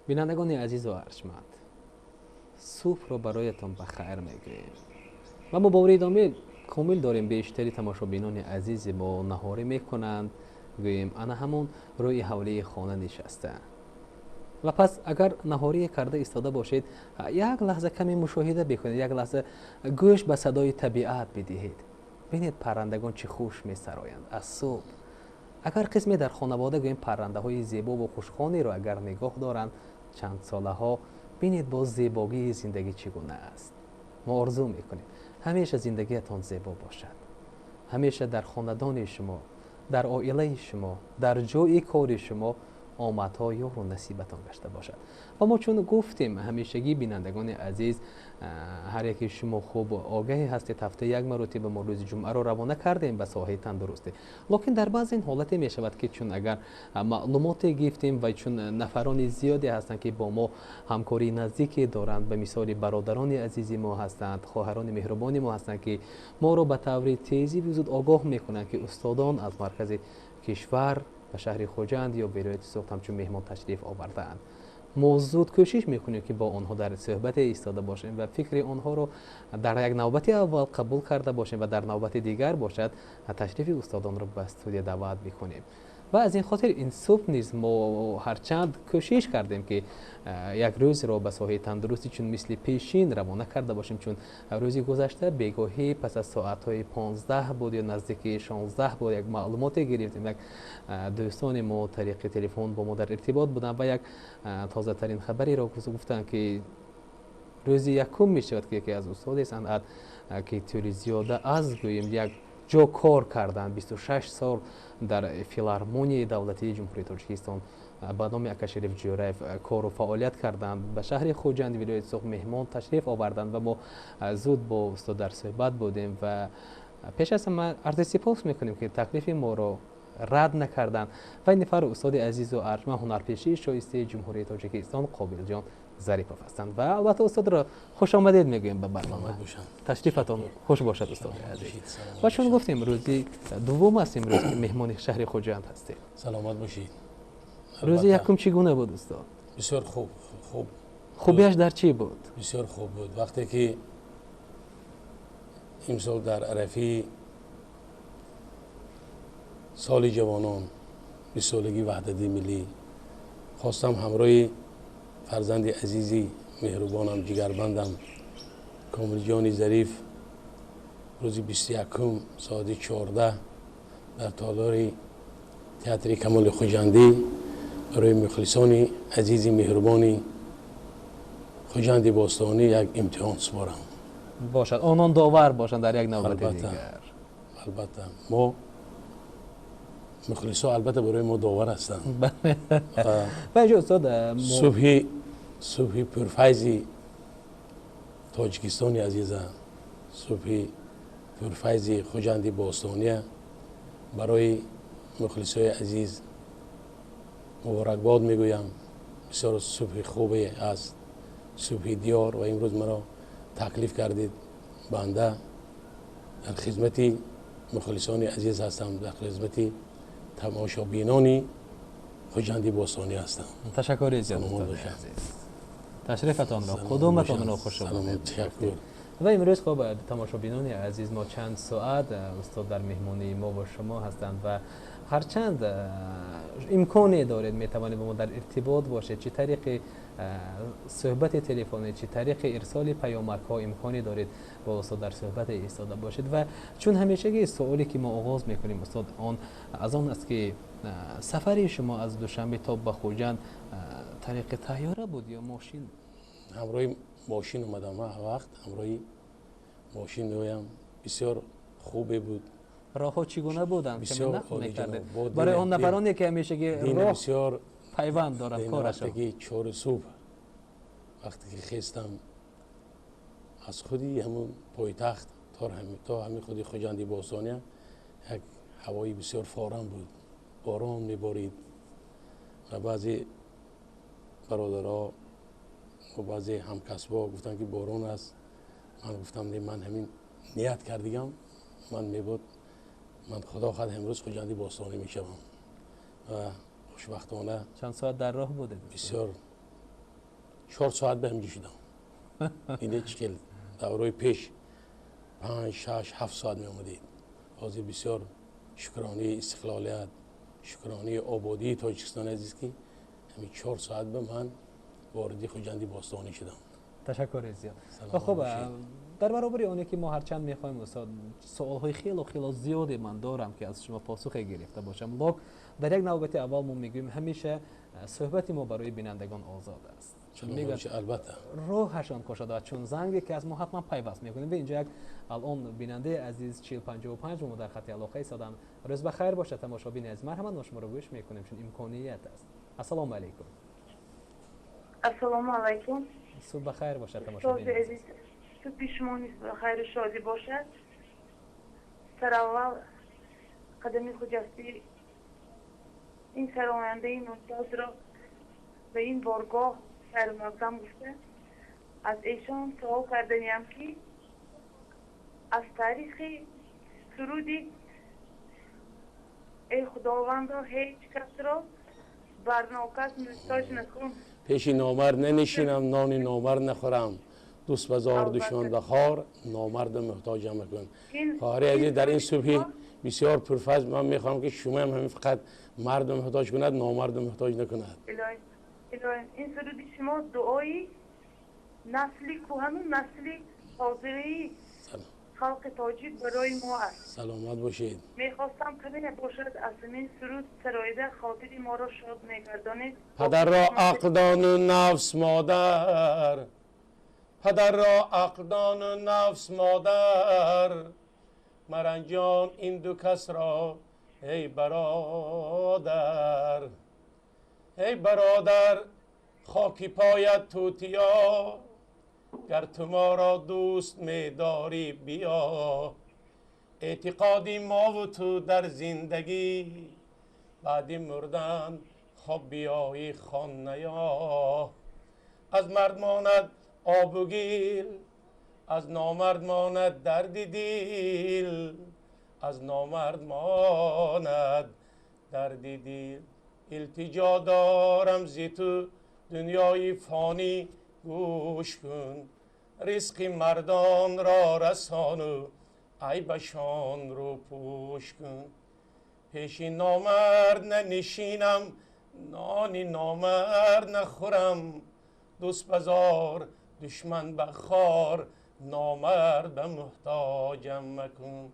Бинандагони азизу арҷманд, субҳро бароятон ба хайр мегӯем ва мо бовари комил дорем, бештари тамошобинони азизи мо наҳорӣ мекунанд, гӯем, ана ҳамон рӯи ҳавлии хона нишаста. Ва пас агар наҳорӣ карда истода бошед, як лаҳза каме мушоҳида бикунед, як лаҳза гӯш ба садои табиат бидиҳед. Бинед, паррандагон чӣ хуш месароянд аз субҳ. Агар қисме дар хонавода, гӯем, паррандаҳои зебову хушхонеро агар нигоҳ доранд чанд солаҳо, бинед, боз зебогии зиндагӣ чӣ гуна аст. Мо орзу мекунем, ҳамеша зиндагиятон зебо бошад, ҳамеша дар хонадони шумо, дар оилаи шумо, дар ҷои кори шумо омадҳо ёру насибатон гашта бошад. Ва мо чун гуфтем, ҳамешагӣ, бинандагони азиз, ҳар яке шумо хуб огаҳе ҳастед, ҳафта як маротиба мо рӯзи ҷумъаро равона кардем ба соҳаи тандурустӣ. Лекин дар баъзе ҳолате мешавад, ки чун агар маълумоте гирифтем ва чун нафарони зиёде ҳастанд, ки бо мо ҳамкории наздике доранд, ба мисоли бародарони азизи мо ҳастанд, хоҳарони меҳрубони мо ҳастанд, ки моро ба таври тезиву зуд огоҳ мекунанд, ки устодон аз маркази кишвар ба шаҳри Хуҷанд ё вилояти Суғд ҳамчун меҳмон ташриф овардаанд. Мо зуд кӯшиш мекунем, ки бо онҳо дар суҳбате истода бошем ва фикри онҳоро дар як навбати аввал қабул карда бошем ва дар навбати дигар бошад, ташрифи устодонро ба студия даъват бикунем. Ва аз ин хотир ин субҳ низ мо ҳарчанд кӯшиш кардем, ки як рӯзро ба соҳаи тандурустӣ чун мисли пешин равона карда бошем, чун рӯзи гузашта бегоҳӣ пас аз соатҳои 15 буд ё наздики 16 буд, як маълумоте гирифтем. Як дӯстони мо тариқи телефон бо мо дар иртибот буданд ва як тозатарин хабареро гуфтанд, ки рӯзи якум мешавад, ки яке аз устоди санъат, ки тӯли зиёда аз, гӯем, як ҷо кор карданд, 26 сол дар Филармонияи давлатии Ҷумҳурии Тоҷикистон ба номи Акашариф Ҷӯраев кору фаъолият карданд, ба шаҳри Хуҷанд, вилояти Суғд меҳмон ташриф оварданд. Ва мо зуд бо устод дар суҳбат будем ва пеш аз ҳама арзи сипос мекунем, ки таклифи моро рад накарданд. Ва ин нафар устоди азизу арҷманд, ҳунарпешии шоистаи Ҷумҳурии Тоҷикистон Қобилҷон Зарипов ҳастанд. Ва албатта устодро хушомадед мегӯем ба барнома. Ташрифатон хуш бошад, устоди азиз. Ва чун гуфтем, рӯзи дуввум аст имрӯз, ки меҳмони шаҳри Хуҷанд ҳастед. Саломат бошед. Рӯзи якум чӣ гуна буд, устод? Бисёр хуб, хуб. Хубиаш дар чӣ буд? Бисёр хуб буд. Вақте ки имсол дар арафаи соли ҷавонон, 20-солагии ваҳдати миллӣ, хостам ҳамроҳи фарзанди азизи меҳрубонам, ҷигарбандам Комилҷони Зариф рӯзи 21-ум соати 14 дар толори театри Камоли Хуҷандӣ барои мухлисони азизи меҳрубони Хуҷанди бостонӣ як имтиҳон супорам. Бошад, онон довар бошанд дар як навбати дигар. Албатта, мо мухлисо албатта барои мо довар ҳастанд. Ва инҷо, устод, Субҳи пурфайзи Тоҷикистони азиза, субҳи пурфайзи Хуҷанди бостония барои мухлисои азиз муборакбод мегӯям. Бисёр субҳи хубе аст, субҳи диёр. Ва имрӯз маро таклиф кардед, банда дар хизмати мухлисони азиз ҳастам, дар хизмати тамошобинони Хуҷанди бостонӣ ҳастам. Ташаккури зиёд, ташрифатонро, қудуматонро хуш. Ташаккур. Ва имрӯз, хуб, тамошобинони азиз, мо чанд соат устод дар меҳмонии мо бо шумо ҳастанд. Ва ҳарчанд имконе доред, метавонед бо мо дар иртибот бошед, чӣ тариқи суҳбати телефонӣ, чӣ тариқи ирсоли паёмакҳо имконе доред бо устод дар суҳбате истода бошед. Ва чун ҳамешагӣ суоле ки мо оғоз мекунем, устод, он аз он аст, ки сафари шумо аз Душанбе то ба Хуҷанд тариқи тайёра буд ё мошин? Ҳамроҳи мошин омадам. Ман вақт ҳамроҳи мошин меоям. Бисёр хубе буд. Роҳҳо чӣ гуна буданд? Барои он нафароне, ки ҳамешагӣ роҳ бисёр пайванд дорад корашон. Вақте ки 4 субҳ, вақте ки хестам, аз худи ҳамун пойтахт то ҳамин худи Хуҷанди бостония як ҳавои бисёр форам буд, борон меборид. Ва баъзе бародаро ва баъзе ҳамкасбо гуфтанд, ки борон аст. Ман гуфтам: не, ман ҳамин ният кардигам, ман мебуд, ман худо хоҳад имрӯз Хуҷанди бостонӣ мешавам. Ва хушбахтона Чанд соат дар роҳ будед? Бисёр. 4 соат ба ҳамҷи шудам. Ине чӣ хел давраи пеш 5, 6, 7 соат меомадед. Ҳозир бисёр шукронии истиқлолият, шукронии ободии Тоҷикистони азиз, ки ҳамин 4 соат ба ман вориди Хуҷанди бостонӣ шудам. Ташаккури зиёд. Ва хуб, дар баробари оне ки мо ҳарчанд мехоҳем, устод, суолҳои хело хело зиёде ман дорам, ки аз шумо посухе гирифта бошам, лок дар як навбати аввал мо мегӯем, ҳамеша суҳбати мо барои бинандагон озод аст. Албатта. Роҳашон кушода, чун занге ки аз мо ҳатман пайваст мекунем. Инҷо як алон бинандаи азиз 4055 мо дар хати алоқа истоданд. Рӯз ба хайр бошад, тамошобини азиз, марҳамат, мо шуморо гӯш мекунем, чун имконият аст. Ассалому алайкум. Ассалому алайкум. Субҳ ба хайр бошад, тамошобини азиз. Субҳи шумо низ ба хайру шодӣ бошад. Сараввал қадами хуҷастӣ ин сарояндаи мумтозро ба ин боргоҳ хайрмақдам гуфта, аз эшон суол карданиям, ки аз таърихи суруди «Эй Худовандо, ҳеҷ касро бар нокас муҳтоҷ накун». Пеши номард нанишинам, нони номард нахӯрам, дӯст ба зор, душман ба хор, номарду муҳтоҷам макун. Хоҳари азиз, дар ин субҳи бисёр пурфазл ман мехоҳам, ки шумоам ҳамин фақат марду муҳтоҷ кунад, номарду муҳтоҷ накунад. Илоҳим, ин суруди шумо дуои насли кӯҳану насли ҳозираи халқи тоҷик барои мо аст. Саломат бошед. Мехостам каме бошад аз ҳамин суруд сароида хотири моро шод мегардонед. Падарро ақлдону нафс модар, падарро ақлдону нафс модар, маранҷон ин ду касро, эй бародар. Эй бародар, хоки поят тутиё, гар ту моро дӯст медорӣ, биё. Эътиқоди мову ту дар зиндагӣ, баъди мурдан хоб биёӣ хон наё. Аз мард монад обу гил, аз номард монад дарди дил, аз номард монад дарди дил. Илтиҷо дорам зи ту, дунёи фонӣ, гӯш кун, ризқи мардонро расону айбашон рӯпӯш кун. Пеши номард нанишинам, нони номард нахӯрам, дӯст ба зор, душман ба хор, номард ба муҳтоҷам макун.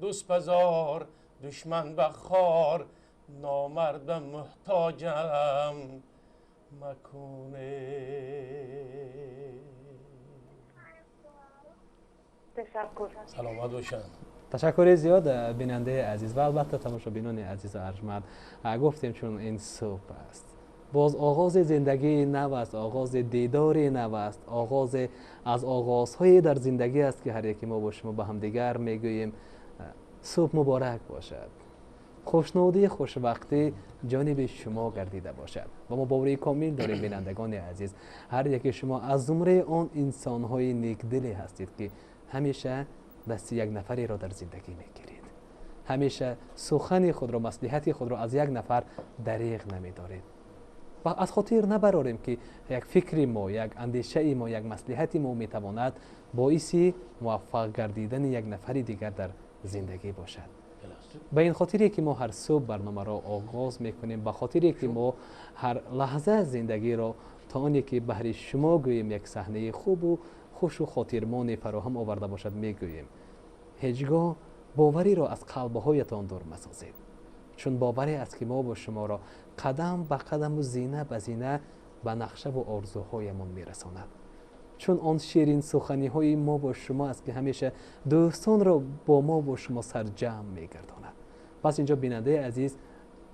Дӯст ба зор, душман ба хор, номард ба муҳтоҷам макун. Ташаккур. Саломат бошанд. Ташаккури зиёд, бинандаи азиз ва албатта тамошобинони азизу арҷманд. Гуфтем, чун ин субҳ аст, боз оғози зиндагии нав аст, оғози дидори нав аст, оғозе аз оғозҳое дар зиндагӣ аст, ки ҳар яке мо бо шумо ба ҳамдигар мегӯем: субҳ муборак бошад, хушнудӣ, хушбахтӣ ҷониби шумо гардида бошад. Ва мо боварии комил дорем, бинандагони азиз, ҳар яке шумо аз зумраи он инсонҳои некдиле ҳастед, ки ҳамеша дасти як нафареро дар зиндагӣ мегиред, ҳамеша сухани худро, маслиҳати худро аз як нафар дариғ намедоред. Ва аз хотир набарорем, ки як фикри мо, як андешаи мо, як маслиҳати мо метавонад боиси муваффақ гардидани як нафари дигар дар зиндагӣ бошад. Ба ин хотире ки мо ҳар субҳ барномаро оғоз мекунем, ба хотире ки мо ҳар лаҳза зиндагиро то оне ки баҳри шумо гӯем як саҳнаи хубу хушу хотирмоне фароҳам оварда бошад, мегӯем: ҳеҷ гоҳ бовариро аз қалбҳоятон дур масозед, чун боваре аст, ки мо бо шуморо қадам ба қадаму зина ба зина ба нақшаву орзуҳоямон мерасонад, чун он ширинсуханиҳои мо бо шумо аст, ки ҳамеша дӯстонро бо мо бо шумо сарҷамъ мегардонад. Пас инҷо бинандаи азиз,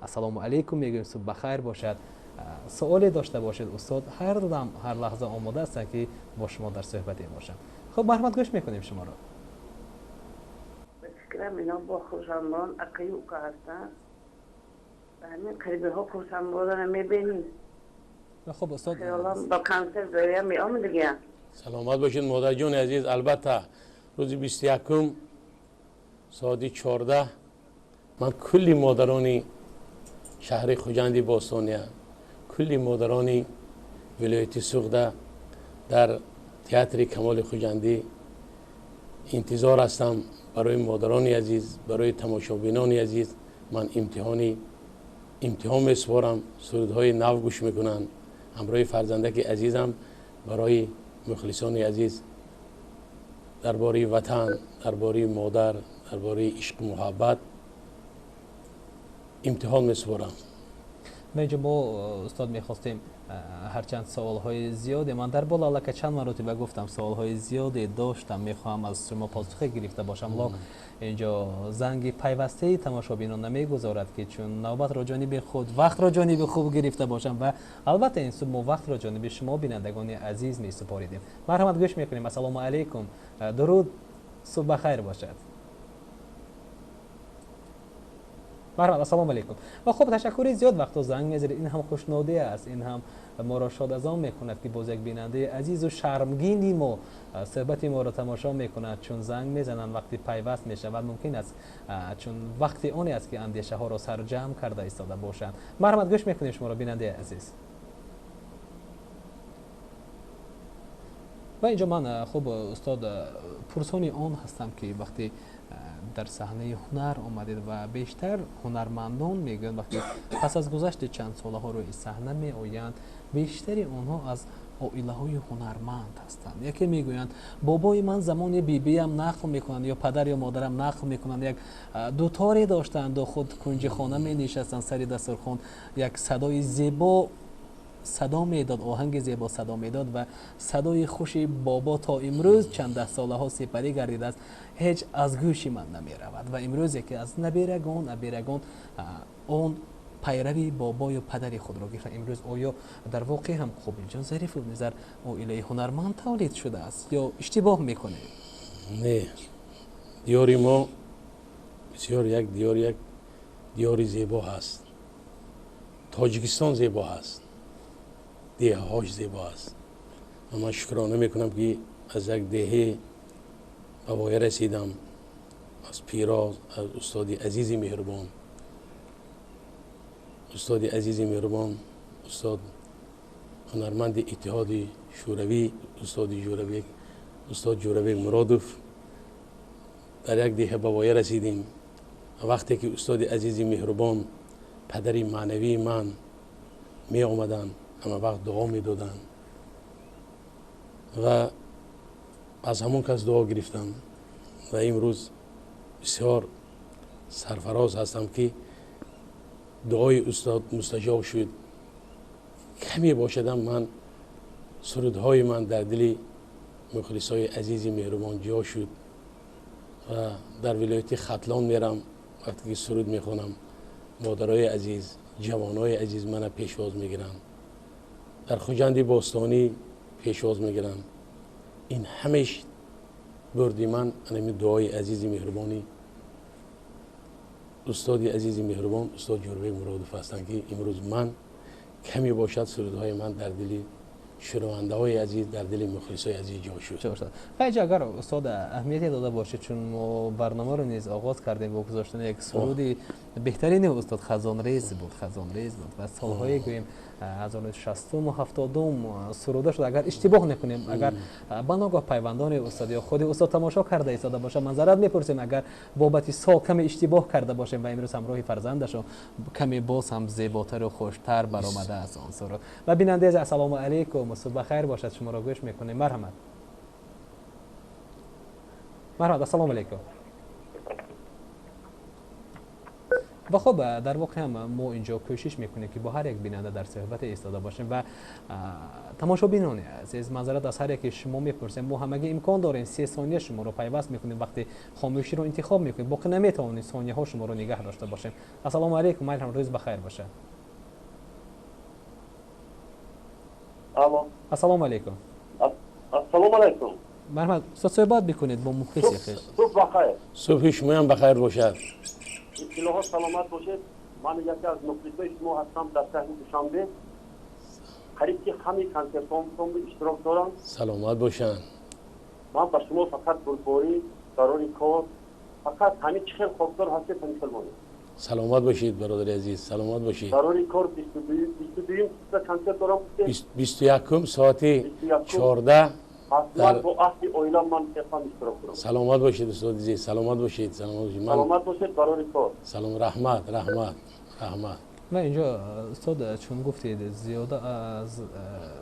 ассалому алайкум мегӯем, субҳ бахайр бошад. Суоле дошта бошед, устод ҳар дам, ҳар лаҳза омода ҳастанд, ки бо шумо дар суҳбате бошанд. Хуб, марҳамат, гӯш мекунем шуморо. Ба фикрам, ино бо хурсандон акаю ука ҳастанд. Ба ҳамин қарибиҳо хурсандбодана мебинӣ. Хуб, устод. Хаёлам, ба консерт доя меомадигия. Саломат бошед, модарҷони азиз. Албатта, рӯзи 21-ум соати 14 ман кулли модарони шаҳри Хуҷанди бостония, кулли модарони вилояти Суғда дар театри Камоли Хуҷандӣ интизор ҳастам. Барои модарони азиз, барои тамошобинони азиз ман имтиҳон месупорам, сурудҳои нав гӯш мекунанд ҳамроҳи фарзандаки азизам. Барои мухлисони азиз дар бораи ватан, дар бораи модар, дар бораи ишқу муҳаббат имтиҳон месупорам. Инҷо мо устод мехостем ҳарчанд саволҳои зиёде ман дар боло аллака чанд маротиба гуфтам, саволҳои зиёде доштам, мехоҳам аз шумо посухе гирифта бошам. Лок инҷо занги пайвастаи тамошобинон намегузорад ки чун навбатро ҷониби худ, вақтро ҷониби хуб гирифта бошам ва албатта ин субҳ мо вақтро ҷониби шумо бинандагони азиз месупоридем. Марҳамат, гӯш мекунем. Ассалому алайкум, дуруд, субҳ бахайр бошад. Марҳамат, ассалому алайкум. Ва хуб, ташаккури зиёд вақто занг мезанед. Ин ҳам хушнудӣ аст, ин ҳам моро шод аз он мекунад ки боз як бинандаи азизу шармгини мо суҳбати моро тамошо мекунад. Чун занг мезананд, вақти пайваст мешавад, мумкин аст чун вақти оне аст ки андешаҳоро сарҷамъ карда истода бошанд. Марҳамат, гӯш мекунем шуморо, бинандаи азиз. Ва инҷо ман хуб устод пурсони он ҳастам ки вақти дар саҳнаи ҳунар омадед ва бештар ҳунармандон мегӯянд вақти пас аз гузашти чанд солаҳо рӯи саҳна меоянд, бештари онҳо аз оилаҳои ҳунарманд ҳастанд. Яке мегӯянд бобои ман замони бибиям нақл мекунанд ё падар ё модарам нақл мекунанд, як дуторе доштанд, худ кунҷи хона менишастанд, сари дастурхон як садои зебо садо медод, оҳанги зебо садо медод ва садои хуши бобо то имрӯз чанд даҳсолаҳо сипарӣ гардидааст, ҳеҷ аз гӯши ман намеравад. Ва имрӯз яке аз наберагон, аберагон он пайрави бобою падари худро гирифтанд. Имрӯз оё дар воқеъ ҳам Қобилҷон Зарифов низ дар оилаи ҳунарманд тавлид шудааст ё иштибоҳ мекунед? Не, диёри мо бисёр як диёр, як диёри зебо ҳаст. Тоҷикистон зебо ҳаст, деҳаҳош зебо аст. Ва ман шукрона мекунам ки аз як деҳе ба воя расидам, аз Пироз, аз устоди азизи меҳрубон, устоди азизи меҳрубон, устод ҳунарманди Иттиҳоди Шӯравӣ, устоди Ҷӯрабек, устод Ҷӯрабек Муродов. Дар як деҳа ба воя расидем. Вақте ки устоди азизи меҳрубон, падари маънавии ман меомаданд, ҳама вақт дуо медоданд ва аз ҳамон кас дуо гирифтам ва имрӯз бисёр сарфароз ҳастам ки дуои устод мустаҷоб шуд. Каме бошадам ман сурудҳои ман дар дили мухлисои азизи меҳрубон ҷо шуд ва дар вилояти Хатлон мерам, вақте ки суруд мехонам, модарои азиз, ҷавонои азиз мана пешвоз мегиранд, дар Хуҷанди бостонӣ пешвоз мегиранд. Ин ҳамеш бурди ман анами дуои азизи меҳрубони устоди азизи меҳрубон устод Ҷӯрабек Муродов ҳастанд ки имрӯз ман каме бошад сурудҳои ман дар дили шунавандаҳои азиз, дар дили мухлисои азиз ҷо шуд. Ва инҷо агар устод аҳамияте дода бошед, чун мо барномаро низ оғоз кардем бо гузоштани як суруди беҳтарини устод Хазонрез буд, Хазонрез буд ва солҳое гӯем 1960-ум 70-ум суруда шуд. Агар иштибоҳ накунем, агар ба ногоҳ пайвандони устод ё худи устод тамошо карда истода бошад, манзарат мепурсем, агар бобати сол каме иштибоҳ карда бошем ва имрӯз ҳамроҳи фарзандашон каме боз ҳам зеботару хуштар баромадааст он суруд. Ва бинандаи азиз, ассалому алайкум, субҳ бахайр бошад, шуморо гӯш мекунем. Марҳамат, марҳамат, ассалому алайкум. Ва хуб, дар воқеъ ҳам мо инҷо кӯшиш мекунем ки бо ҳар як бинанда дар суҳбат истода бошем ва тамошобинони азиз, манзарат аз ҳар яке шумо мепурсем. Мо ҳамагӣ имкон дорем 3 сония шуморо пайваст мекунем, вақте хомӯширо интихоб мекунем, боқӣ наметавонем сонияҳо шуморо нигаҳ дошта бошем. Ассалому алайкум, майл ҳам рӯз бахайр бошад. Алло. Ассалому алайкум. Ассалому алайкум. Марҳамат, устод суҳбат бикунед бо мухлиси хеш. Субҳ бахайр. Субҳи шумоям бахайр бошад. Илоҳо саломат бошед. Ман яке аз мухлисои шумо ҳастам дар шаҳри Душанбе. Қариб ки ҳамаи консертҳоятон иштирок дорам. Саломат бошанд. Ман ба шумо фақат бурдборӣ, барори кор, фақат ҳамин чӣ хел хокдор ҳастед, ҳамин хел монед. Саломат бошед, бародари азиз, саломат бошед. Барори кор 22 дуюм консерт дорам. 21 соати 14 ҳатман бо аҳли оилам ман мехоҳам иштирок кунам. Саломат бошед, устод азиз, саломат бошед, саломат бошед. Саломат бошед, барори кор. Салом, раҳмат, раҳмат, раҳмат. Ва инҷо устод, чун гуфтед, зиёда аз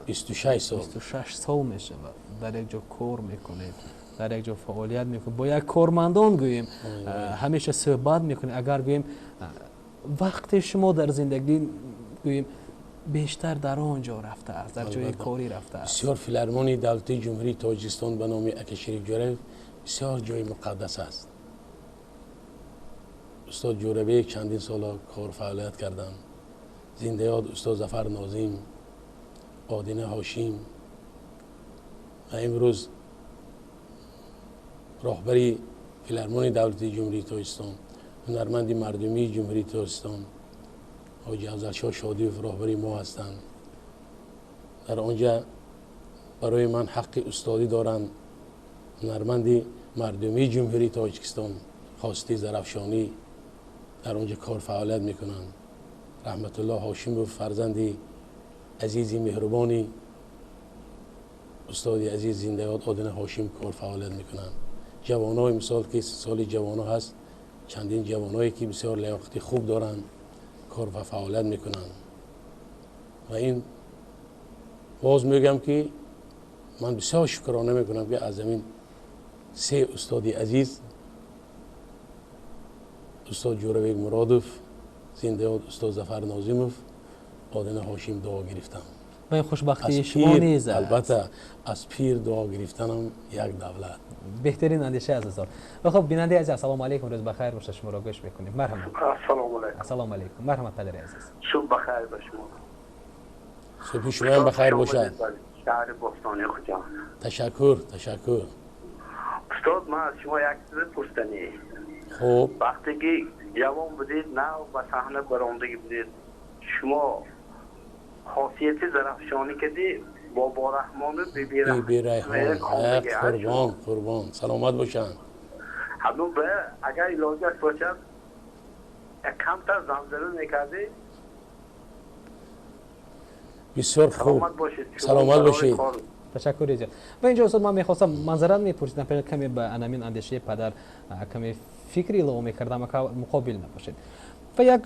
26 сол, 26 сол мешавад дар як ҷо кор мекунед, дар як ҷо фаъолият мекунед, бо як кормандон гӯем ҳамеша суҳбат мекунед. Агар гӯем вақти шумо дар зиндагӣ гӯем бештар дар он ҷо рафтааст, дар ҷои корӣ рафтааст. Бисёр филармонии давлатии Ҷумҳурии Тоҷикистон ба номи Ака Шариф Ҷӯраев бисёр ҷои муқаддас аст. Устод Ҷӯрабек чандин сола кор фаъолият карданд. Зиндаёд устод Зафар Нозим, Одина Ҳошим ва имрӯз роҳбари филармонии давлатии Ҷумҳурии Тоҷикистон, ҳунарманди мардумии Ҷумҳурии Тоҷикистон ҳоҷи Афзалшоҳ Шодиев роҳбари мо ҳастанд. Дар он ҷа барои ман ҳаққи устодӣ доранд ҳунарманди мардумии Ҷумҳурии Тоҷикистон Хости Зарафшонӣ, дар он ҷа кор фаъолият мекунанд. Раҳматуллоҳ Ҳошимов, фарзанди азизи меҳрубони устоди азиз зиндаёд Одина Ҳошим кор фаъолият мекунанд. Ҷавонои мисол ки соли ҷавоно ҳаст, чандин ҷавоное ки бисёр лаёқати хуб доранд кор ва фаъолият мекунанд. Ва ин боз мегӯям ки ман бисёр шукрона мекунам ки аз ҳамин се устоди азиз, устод Ҷӯрабек Муродов, зиндаёд устод Зафар Нозимов, Одина Ҳошим дуо гирифтам. Ва ин хушбахтии шумо низ аст. Албатта, аз пир дуо гирифтанам як давлат. Беҳтарин андеша аз устод. Ва хуб, бинандаи азиз, ассалому алайкум, рӯз бахайр бошад, шуморо гӯш мекунем. Марҳамат. Ассалому алайкум. Ассалому алайкум. Марҳамат, падари азиз. Субҳ бахайр ба шумо. Субҳи шумоям бахайр бошад. Шаҳри Бостонии Хуҷанд. Ташаккур, ташаккур. Устод, ман аз шумо як чиз пурсиданӣ. Хуб. Вақте ки ҷавон будед, нав ба саҳна баромадагӣ будед, шумо хосияти Зарафшонӣ кардӣ Бобораҳмону Биби Райҳон. Қурбон, қурбон, саломат бошанд. Ҳамун ба агар илоҷаш бошад як камтар замзама мекардӣ. Бисёр хуб, саломат бошед. Ташаккур зиёд. Ва инҷо устод, ман мехостам манзарат мепурсидам, каме ба анамин андешаи падар каме фикр илова мекардам, ака муқобил набошед. Ва як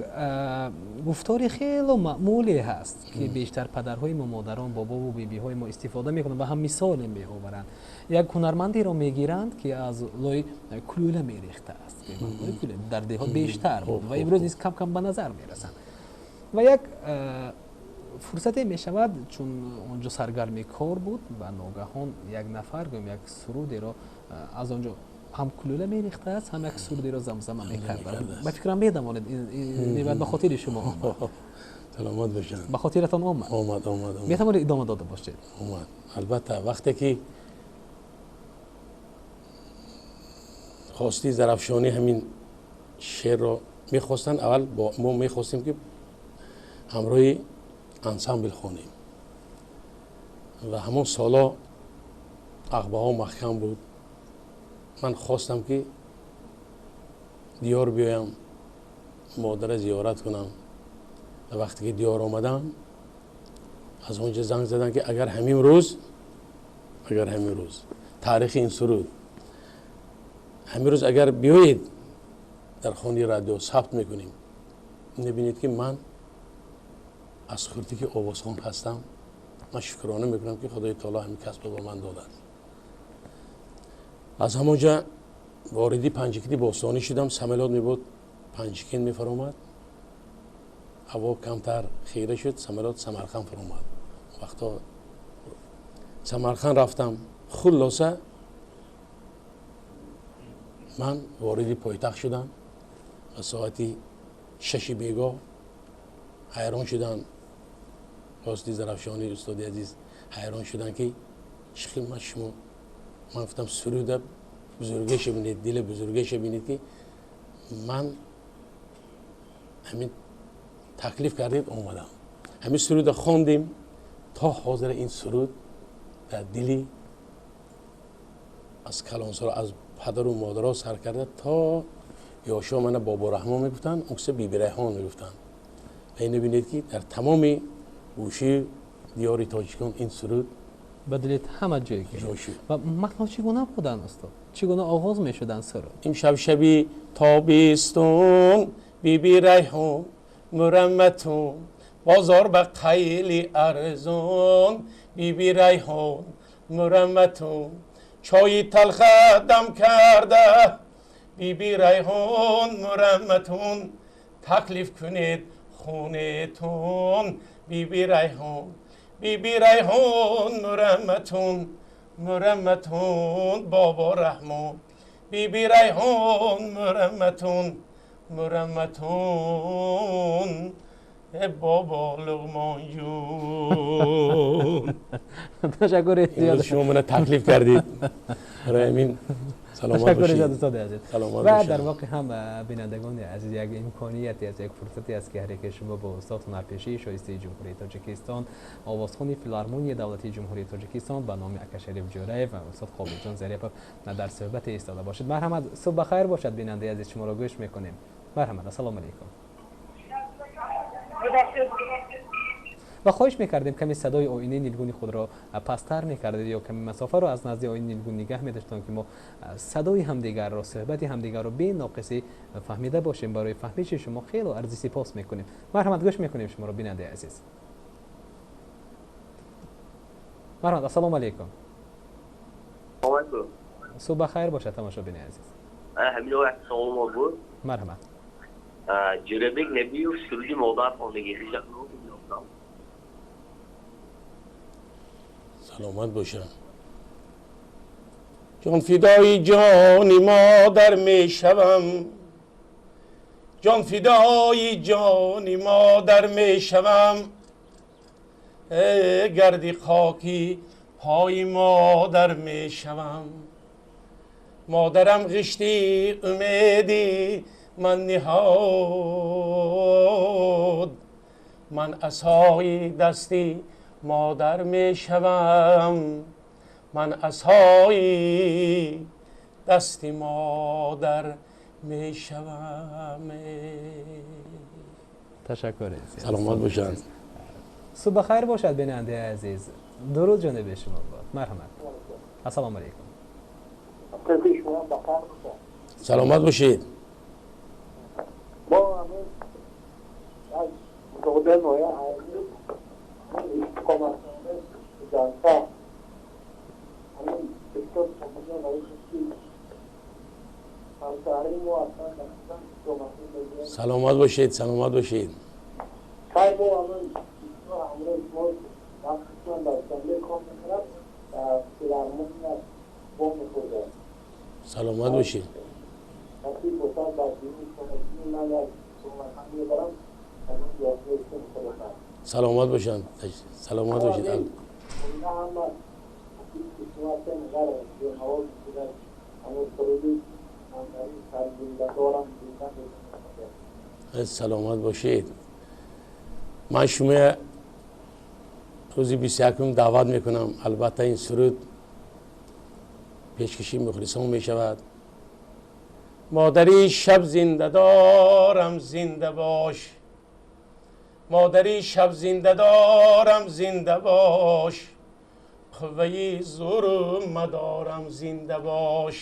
гуфтори хело маъмуле ҳаст ки бештар падарҳои мо, модарон, бобову бибиҳои мо истифода мекунанд ва ҳам мисоле меоваранд. Як ҳунармандеро мегиранд ки аз лои кулӯла мерехтааст, дар деҳот бештар буд ва имрӯз низ кам кам ба назар мерасанд. Ва як фурсате мешавад, чун онҷо саргарми кор буд ва ногаҳон як нафар гӯем як сурудеро аз онҷо ҳам кулӯла мерехтааст, ҳам як сурудеро замзама мекард. Ба фикрам медонед, ин ба хотири шумо омад. Саломат бошанд. Ба хотиратон омад? Омад, омад, омад. Метавонед идома дода бошед? Омад. Албатта, вақте ки хости Зарафшонӣ ҳамин шеърро мехостанд, аввал мо мехостем ки ҳамроҳи ансамбл хонем ва ҳамон солҳо ағбаҳо маҳкам буд. Ман хостам ки диёр биёям, модарро зиёрат кунам. Ва вақте ки диёр омадам, аз он ҷо занг заданд ки агар ҳамин рӯз таърихи ин суруд ҳамин рӯз агар биёед дар хонаи радио сабт мекунем. Мебинед ки ман аз хурдӣ ки овозхон ҳастам, ман шукрона мекунам ки Худои таоло ҳамин касбро ба ман додааст. Аз ҳамон ҷа вориди Панҷакенти бостонӣ шудам. Самолёт мебуд, Панҷакент мефаромад, ҳаво камтар хира шуд, самолёт Самарқанд фаромад. Вақто Самарқанд рафтам. Хулоса ман вориди пойтахт шудам ва соати 6 бегоҳ ҳайрон шуданд. Рости Зарафшонӣ, устоди азиз, ҳайрон шуданд ки чӣ хел ман шумо. Ман гуфтам суруда бузургеша бинед, дили бузургеша бинед ки ман ҳамин таклиф кардед омадам. Ҳамин суруда хондем, то ҳозира ин суруд дар дили аз калонсоло, аз падару модаро сар карда то ёшо мана Бобораҳмон мегуфтанд, он киса Биби Райҳон мегуфтанд. Ва ин бинед ки дар тамоми гӯшаи диёри тоҷикон ин суруд ба дили ҳама ҷой гирифт. Ва матнҳо чӣ гуна буданд, устод? Чӣ гуна оғоз мешуданд суруд? Имшаб шаби тобистон, биби Райҳон мурамматун, бозор ба қайли арзон, биби Райҳон мурамматун, чойи талха дам карда, биби Райҳон мурамматун, таклиф кунед хунетун, биби Райҳон, биби Райҳон мурамматун, мурамматун бобо Раҳмон, биби Райҳон мурамматун, мурамматун бобо Луғмон ҷун. Ташаккур зиёд. Шумо мана таклиф кардед. Барои ҳамин саломат бошед. Ташаккур зиёд устоди азиз. Ва дар воқеъ ҳам бинандагони азиз як имконияте аст, як фурсате аст, ки ҳар яке шумо бо устод ҳунарпешаи шоистаи Ҷумҳурии Тоҷикистон, овозхони Филармонияи давлатии Ҷумҳурии Тоҷикистон ба номи Акашариф Ҷӯраев ва устод Қобилҷон Зарипов дар суҳбате истода бошед. Марҳамат, субҳ бахайр бошад, бинандаи азиз, шуморо гӯш мекунем. Марҳамат, ассалому алайкум. Ва хоҳиш мекардем каме садои оинаи нилгуни худро пасттар мекардед ё каме масофаро аз назди оинаи нилгун нигаҳ медоштон, ки мо садои ҳамдигарро, суҳбати ҳамдигарро беноқисӣ фаҳмида бошем. Барои фаҳмиши шумо хело арзи сипос мекунем. Марҳамат, гӯш мекунем шуморо, бинандаи азиз. Марҳамат, ассалому алайкум. Субҳ бахайр бошад, тамошобини азиз. Ҳамин як савол буд. Марҳамат. Ҷӯрабек Набиев суруди модар хондагӣ. Саломат бошам. Ҷон фидои ҷони модар мешавам, ҷон фидои ҷони модар мешавам, гарди хоки пои модар мешавам, модарам ғишти умеди ман ниҳод, ман асои дасти модар мешавам, ман асои дасти модар мешавам. Ташаккур. Саломат бошанд. Субҳ бахайр бошад, бинандаи азиз. Дуруд ҷониби шумо бод. Марҳамат. Ассалому алайкум. Саломат бошед. Мо аз мусоҳибаи ноҳия истиқоматнома ҷанса ҳамин доктор Сомоҷон Раисовский ҳамшаҳрии мо ҳастанд. Саломат бошед, саломат бошед. Кай мо ҳамин ҳамроҳи шумо вақт дар Душанбе кор мекунад, дар филармония бо мехӯрдем. Саломат бошед. Насиб бошад, дар дини хонагии ман як суҳбатҳо мебарам. Саломат бошанд, саломат бошед. Саломат бошед. Ман шумо рӯзи 21 даъват мекунам. Албатта ин суруд пешкаши мухлисон мешавад. Модари шаб зинда дорам, зинда бош, модари шаб зинда дорам, зинда бош, қувваи зӯру мадорам, зинда бош,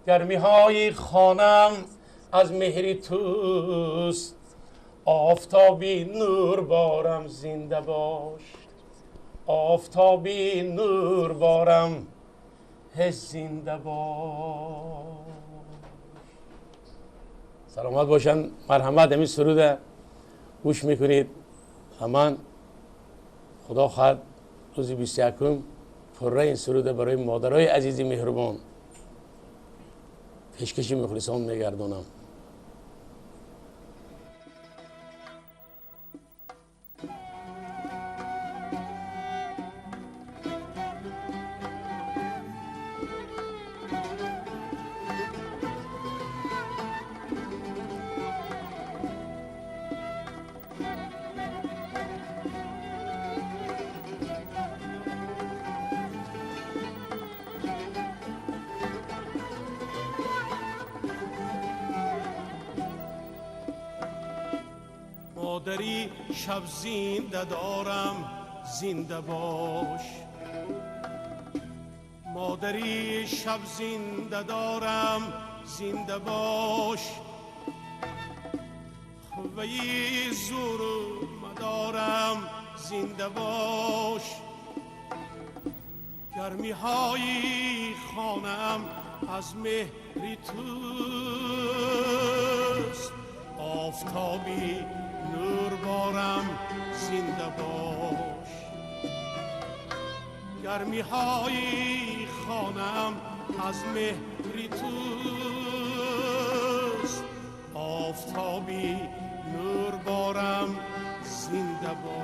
гармиҳои хонам аз меҳри туст, офтоби нур борам, зинда бош, офтоби нур борам, зинда бош. Саломат бошанд. Марҳамат, ҳамин суруда гӯш мекунед ва ман худо хоҳад рӯзи 21 пурра ин суруда барои модарои азизи меҳрубон пешкаши мухлисон мегардонам. Модари шаб зинда дорам, зинда бош. Модари шаб зинда дорам, зинда бош. Қувваи зӯру мадорам, зинда бош. Гармиҳои хонаам аз меҳри туст, офтоби нур борам, зинда бош. Гармиҳои хонаам аз меҳри туст, офтоби нур борам, зинда бош.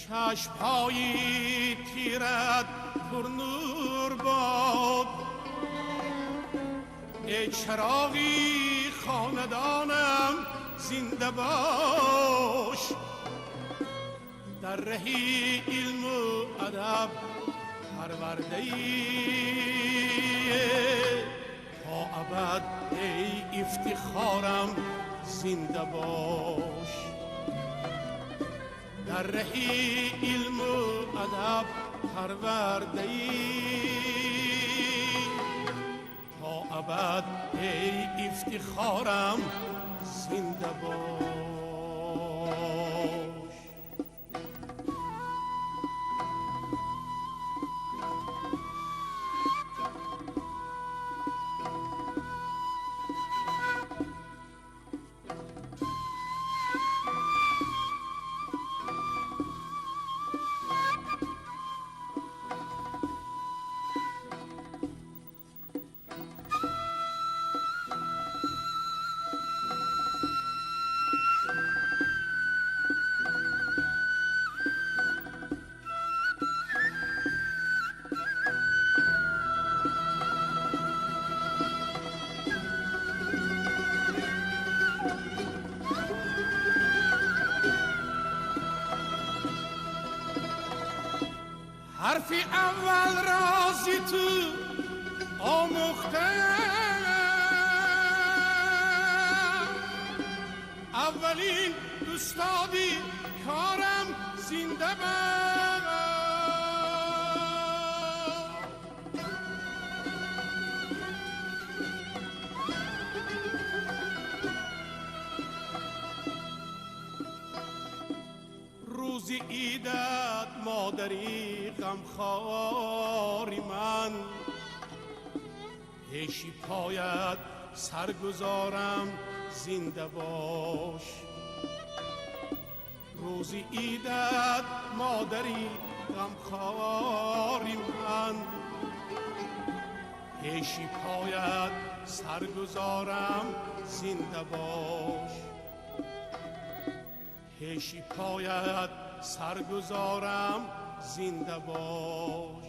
Чашмҳои тират пурнур бод, эй чароғи хонадонам, зинда бош. Дар раҳи илму адаб парвардаӣ то абад, эй ифтихорам, зинда бош. Дар раҳи илму адаб парвардаӣ то абад, эй ифтихорам, зинда бош. Ҳарфи аввал рози ту омӯхтам, аввалин устоди корам, зинда бош. Рӯзи идат, модари ғамхори ман, пеши поят саргузорам, зинда бош. Рӯзи идат, модари ғамхори ман, пеши поят саргузорам, зинда бош. Пеши поят саргузорам, зинда бош.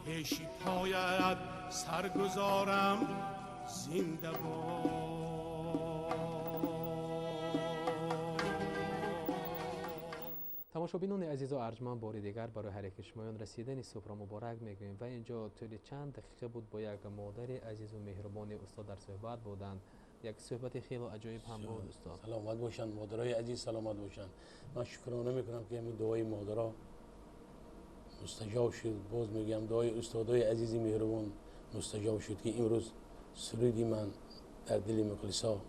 Пеши поят саргузорам, зинда бош. Тамошобинони азизу арҷманд, бори дигар барои ҳар яки шумоён расидани субҳро муборак мегӯем ва инҷо тӯли чанд дақиқа буд бо як модари азизу меҳрубони устод дар суҳбат буданд. Як суҳбати хеле аҷоиб ҳам буд, устод. Саломат бошанд, модарои азиз, саломат бошанд. Ман шукрона мекунам, ки ҳамин дуои модаро мустаҷоб шуд. Боз мегӯям, дуои устодои азизи меҳрубон мустаҷоб шуд, ки имрӯз суруди ман дар дили мухлисо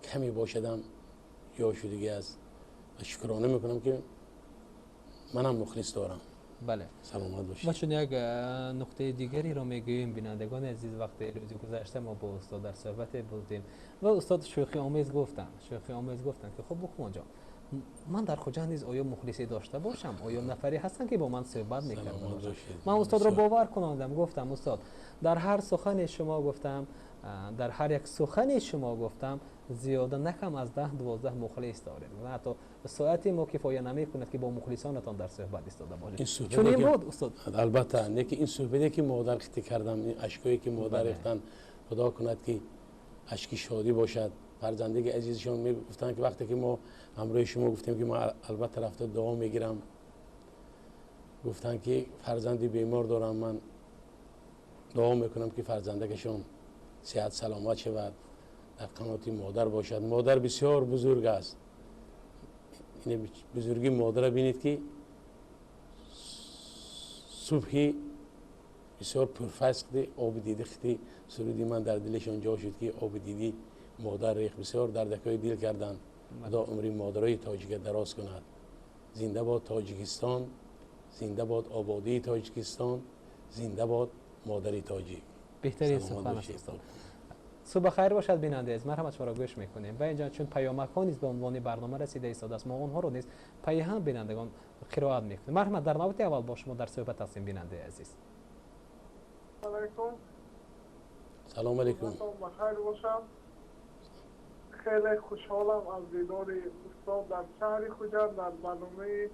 каме бошадам ҷо шудагӣ аст ва шукрона мекунам, ки манам мухлис дорам. Бале, саломат бошед. Ва чун як нуқтаи дигареро мегӯем, бинандагони азиз, вақти рӯзи гузашта мо бо устод дар суҳбате будем ва устод шӯхиомез гуфтанд, ки хуб, Бухмонҷон, Ман дар Хуҷанд низ оё мухлисе дошта бошам, оё нафаре ҳастанд, ки бо ман суҳбат мекарда бошанд? Ман устодро бовар кунондам, гуфтам: устод, дар ҳар сухане шумо гуфтам, дар ҳар як сухане шумо гуфтам, зиёда на кам аз 10-12 мухлис доред. Ҳатто соати мо кифоя намекунад, ки бо мухлисонатон дар суҳбат истода бошед. Чунин буд, устод? Албатта, не ки ин суҳбате ки модар хити кардам, ин ашкое ки модар рехтанд, худо кунад, ки ашки шодӣ бошад. Фарзандиги азизшон мегуфтанд, ки вақте ки мо ҳамроҳи шумо гуфтем, ки ман албатта рафта дуо мегирам, гуфтанд, ки фарзанди бемор дорам, ман дуо мекунам, ки фарзандакашон сиҳат саломат шавад, дар қаноти модар бошад. Модар бисёр бузург аст. Бузургии модарро бинед, ки субҳи бисёр пурфайз оби диди хити суруди ман дар дилашон ҷо шуд, ки оби диди модар рех, бисёр дардакҳои дил карданд. Худо умри модарои тоҷика дароз кунад. Зинда бод Тоҷикистон, зинда бод ободии Тоҷикистон, зинда бод модари тоҷик. Беҳтарин сухан аст, устод. Субҳ хайр бошад, бинандаи азиз, марҳамат, шуморо гӯш мекунем. Ва инҷа чун паёмакҳо низ ба унвони барнома расида истодааст, мо онҳоро низ пайи ҳам бинандагон қироат мекунем. Марҳамат, дар навбати аввал бо шумо дар суҳбат ҳастем, бинандаи азиз. Алайкум. Салом алейкум. Бахайр бошам. Хеле хушҳолам аз дидори устод дар шаҳри Хуҷанд, дар барномаи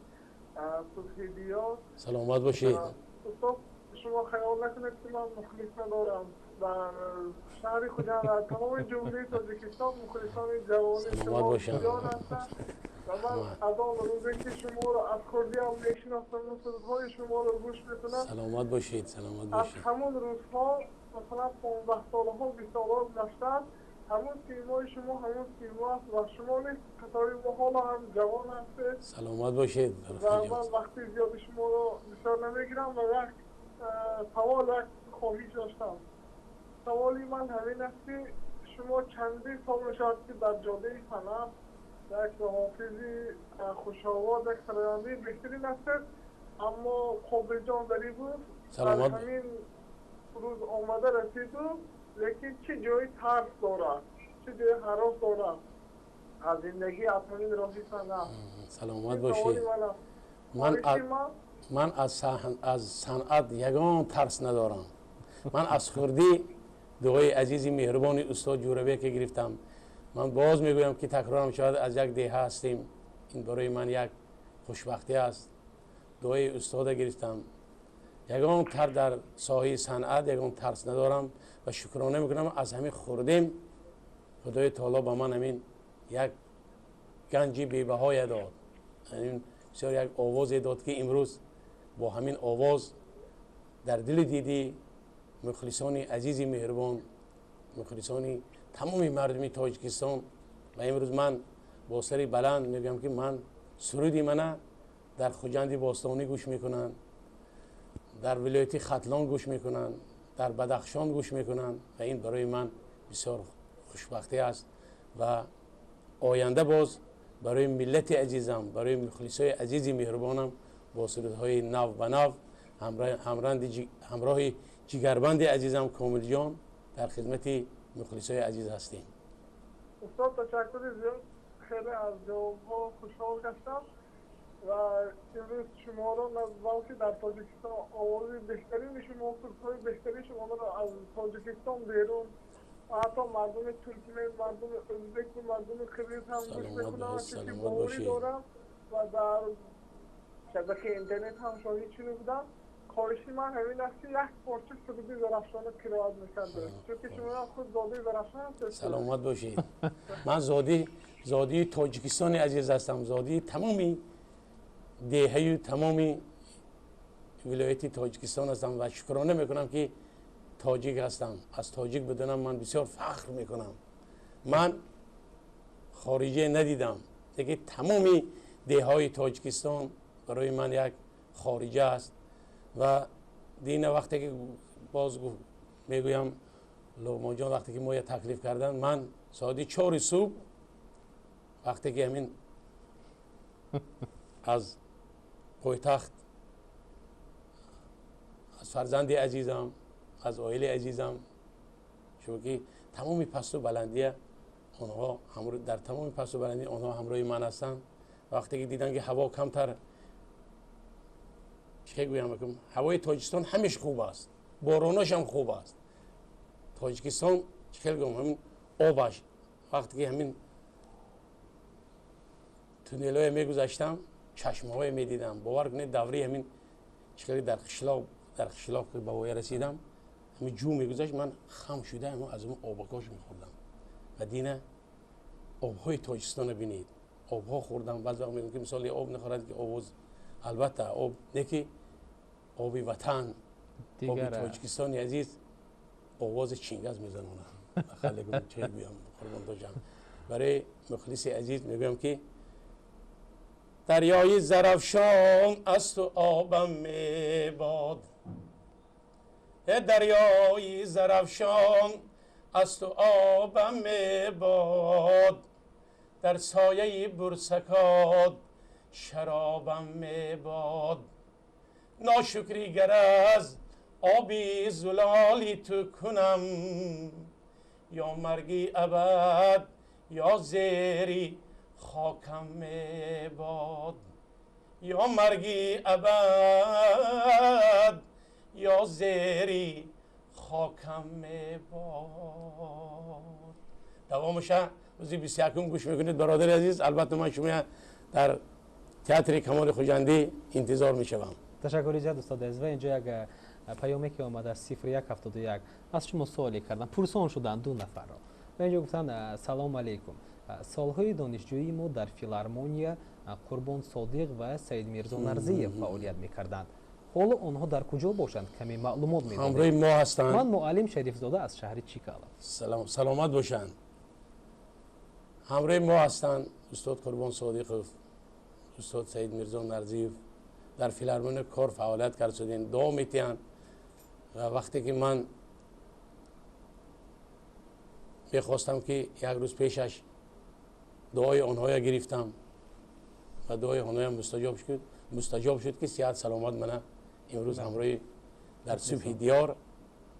Субҳи Диёр. Саломат бошед. Устод, шумо хаёл накунед, ки ман мухлис надорам. Дар шаҳри Хуҷанд, дар тамоми Ҷумҳурии Тоҷикистон мухлисони ҷавони шумо зиёд ҳастанд ва ман аз он рӯзе, ки шуморо аз хурдиам мешиносам, сурудҳои шуморо гӯш мекунам. Саломат бошед, саломат аз бошед. Ҳамон рӯзҳо, масалан, 15 солаҳо, 20 солаҳо гузаштааст, ҳамон симои шумо ҳамон симо аст ва шумо низ қатори мо ҳоло ҳам ҷавон ҳастед. Саломат бошед. Ва ман вақти зиёди шуморо бисёр намегирам ва як савол, як хоҳиш доштам. Саволи ман ҳамин аст, ки шумо чандин сол мешавад, ки дар ҷодаи санъат як ҳофизи хушовоз, як сарояндаи беҳтарин ҳастед, аммо Қобилҷон Зарипов дар ҳамин рӯз омада расиду, лекин чӣ ҷои тарс дорад, чӣ ҷои ҳарос дорад аз зиндагӣ, аз ҳамин роҳи санъат? Саломат бошед. Ман аз санъат ягон тарс надорам. Ман аз хурдӣ дуои азизи меҳрубони устод Ҷӯрабеке гирифтам. Ман боз мегӯям, ки такрорам шавад, аз як деҳа ҳастем, ин барои ман як хушбахтӣ аст. Дуои устода гирифтам, ягон тар дар соҳаи санъат ягон тарс надорам ва шукрона мекунам. Аз ҳамин хурдем Худои таоло ба ман ҳамин як ганҷи бебаҳое дод, бисёр як овозе дод, ки имрӯз бо ҳамин овоз дар дили диди мухлисони азизи меҳрубон, мухлисони тамоми мардуми Тоҷикистон. Ва имрӯз ман бо сари баланд мегӯям, ки ман суруди мана дар Хуҷанди бостонӣ гӯш мекунанд, дар вилояти Хатлон гӯш мекунанд, дар Бадахшон гӯш мекунанд ва ин барои ман бисёр хушбахтӣ аст. Ва оянда боз барои миллати азизам, барои мухлисои азизи меҳрубонам бо сурудҳои нав ба нав ҳамроҳи ҷигарбанди азизам Комилҷон дар хидмати мухлисои азиз ҳастем. Устод, ташаккури зиёд, хеле аз ҷавобҳо хушҳол гаштам ва имрӯз шуморо, балки дар Тоҷикистон овози беҳтарини шумо, сурудҳои беҳтарини шуморо аз Тоҷикистон берун ҳатто мардуми туркмен, мардуми ӯзбеку мардуми қирғиз ҳам гӯш мекунанд, чунки боварӣ дорам ва дар шабакаи интернет ҳам шоҳид шуда будам. Хоҳиши ман ҳамин аст, ки як порча суруди Зарафшона қироат мекардед, чунки шумо худ зодаи Зарафшон ҳастед. Саломат бошед. Ман зодии Тоҷикистони азиз ҳастам, зодии тамоми деҳаю тамоми вилояти Тоҷикистон ҳастам ва шукрона мекунам, ки тоҷик ҳастам. Аз тоҷик буданам ман бисёр фахр мекунам. Ман хориҷа надидам, лекин тамоми деҳҳои Тоҷикистон барои ман як хориҷа аст. Ва дина вақте ки боз мегӯям, Луғмонҷон, вақте ки моя таклиф карданд, ман соати 4-и субҳ, вақте ки ҳамин аз пойтахт, аз фарзанди азизам, аз оилаи азизам, чунки тамоми пасту баландия онҳо, дар тамоми пасту баландӣ онҳо ҳамроҳи ман ҳастанд. Вақте ки дидан ки ҳаво камтар, чӣ гӯям, ҳавои Тоҷикистон ҳамеш хуб аст, боронаш ҳам хуб аст. Тоҷикистон чӣ хел гӯям, ҳамин обаш, вақте ки ҳамин туннелҳое мегузаштам, чашмаҳое медидам, бовар кунед, давраи ҳамин чӣ хеле дар қишлоқ ки ба воя расидам, ҳамин ҷӯ мегузашт, ман хам шуда аз он обакош мехӯрдам. Ва дина обҳои Тоҷикистонро бинед, обҳо хӯрдам. Баъз вақт мегӯям ки мисоли об нахӯрад ки овоз, албатта об не ки оби ватан, оби Тоҷикистони азиз овози Чингаз мезанонад. Чӣ гӯям, қурбон тоҷам, барои мухлиси азиз мегӯям ки дарёи Зарафшон аз ту обам мебод, дарёи Зарафшон аз ту обам мебод, дар сояи бурсакот шаробам мебод. Ношукрӣ гар аз оби зулоли ту кунам, ё марги абад ё зери хокам мебод, ё марги абад ё зери хокам мебод. Давомаша рӯзи 21 гӯш мекунед, бародари азиз. Албатта ман шумо дар театри Камоли Хуҷандӣ интизор мешавам. Ташаккури зиёд, устод азиз. Ва инҷо як паёме ки омада 0171 аз шумо суоле кардам, пурсон шуданд ду нафарро. Ва инҷо гуфтанд: салом алейкум, солҳои донишҷӯии мо дар филармония Қурбон Содиқ ва Саидмирзо Нарзиев фаъолият мекарданд. Ҳоло онҳо дар куҷо бошанд? Каме маълумот медодед. Ҳамроҳи мо ҳастанд. Ман муаллим Шарифзода аз шаҳри Чикалов. Саломат бошанд. Ҳамроҳи мо ҳастанд устод Қурбон Содиқов, устод Саидмирзо Нарзиев. Дар филармония кор фаъолият кард шудем, дуо метиҳанд. Ва вақте ки ман мехостам ки як рӯз пешаш дуои онҳоя гирифтам ва дуои онҳоям мустаҷоб шуд ки сиҳат саломат мана имрӯз ҳамроҳи дар субҳи диёр,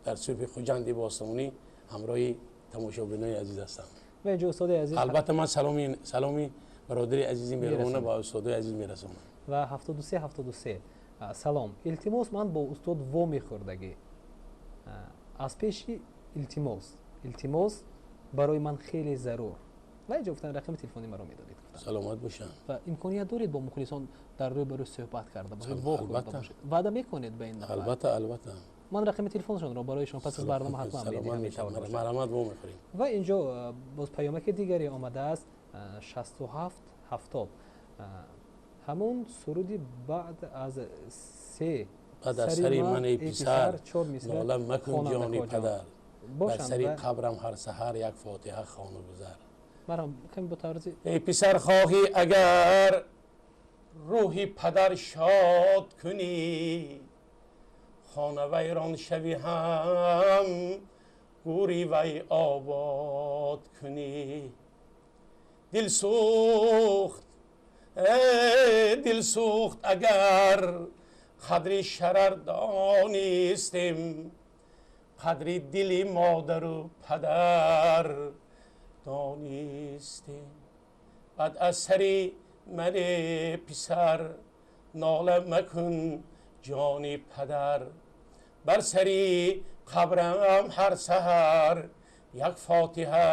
дар субҳи Хуҷанди бостонӣ ҳамроҳи тамошобинони азиз ҳастам. Ва инҷо устоди азиз, албатта ман саломи бародари азизи меҳрубона ба устодои азиз мерасонам. Ва 7373 салом, илтимос, ман бо устод во мехӯрдагӣ аз пеши илтимос барои ман хеле зарур. Ва инҷо гуфтан рақами телефони маро медодед. Саломат бошанд. Ва имконият доред бо мухлисон дар рӯ ба рӯ суҳбат карда бошед, во хӯрда бошед. Ваъда мекунед ба ин нафар? Албатта, албатта. Ман рақами телефоншонро барои шумо пас аз барнома ҳатман медиҳам. Марҳамат, во мехӯрем. Ва инҷо боз паёмаки дигаре омадааст 6770, ҳамон суруди баъд аз се баъд аз сари ман эй писар нола макун ҷони падар, бар сари қабрам ҳар саҳар як фотиҳа хону гузар. Марҳам, каме бо тарзи эй писар хоҳӣ агар рӯҳи падар шод кунӣ, хона вайрон шавӣ ҳам гӯри вай обод кунӣ. Дил сӯхт, дил сӯхт агар қадри шарар донистем, қадри дили модару падар донистем. Баъд аз сари мани писар нола макун ҷони падар, бар сари қабрам ҳар саҳар як фотиҳа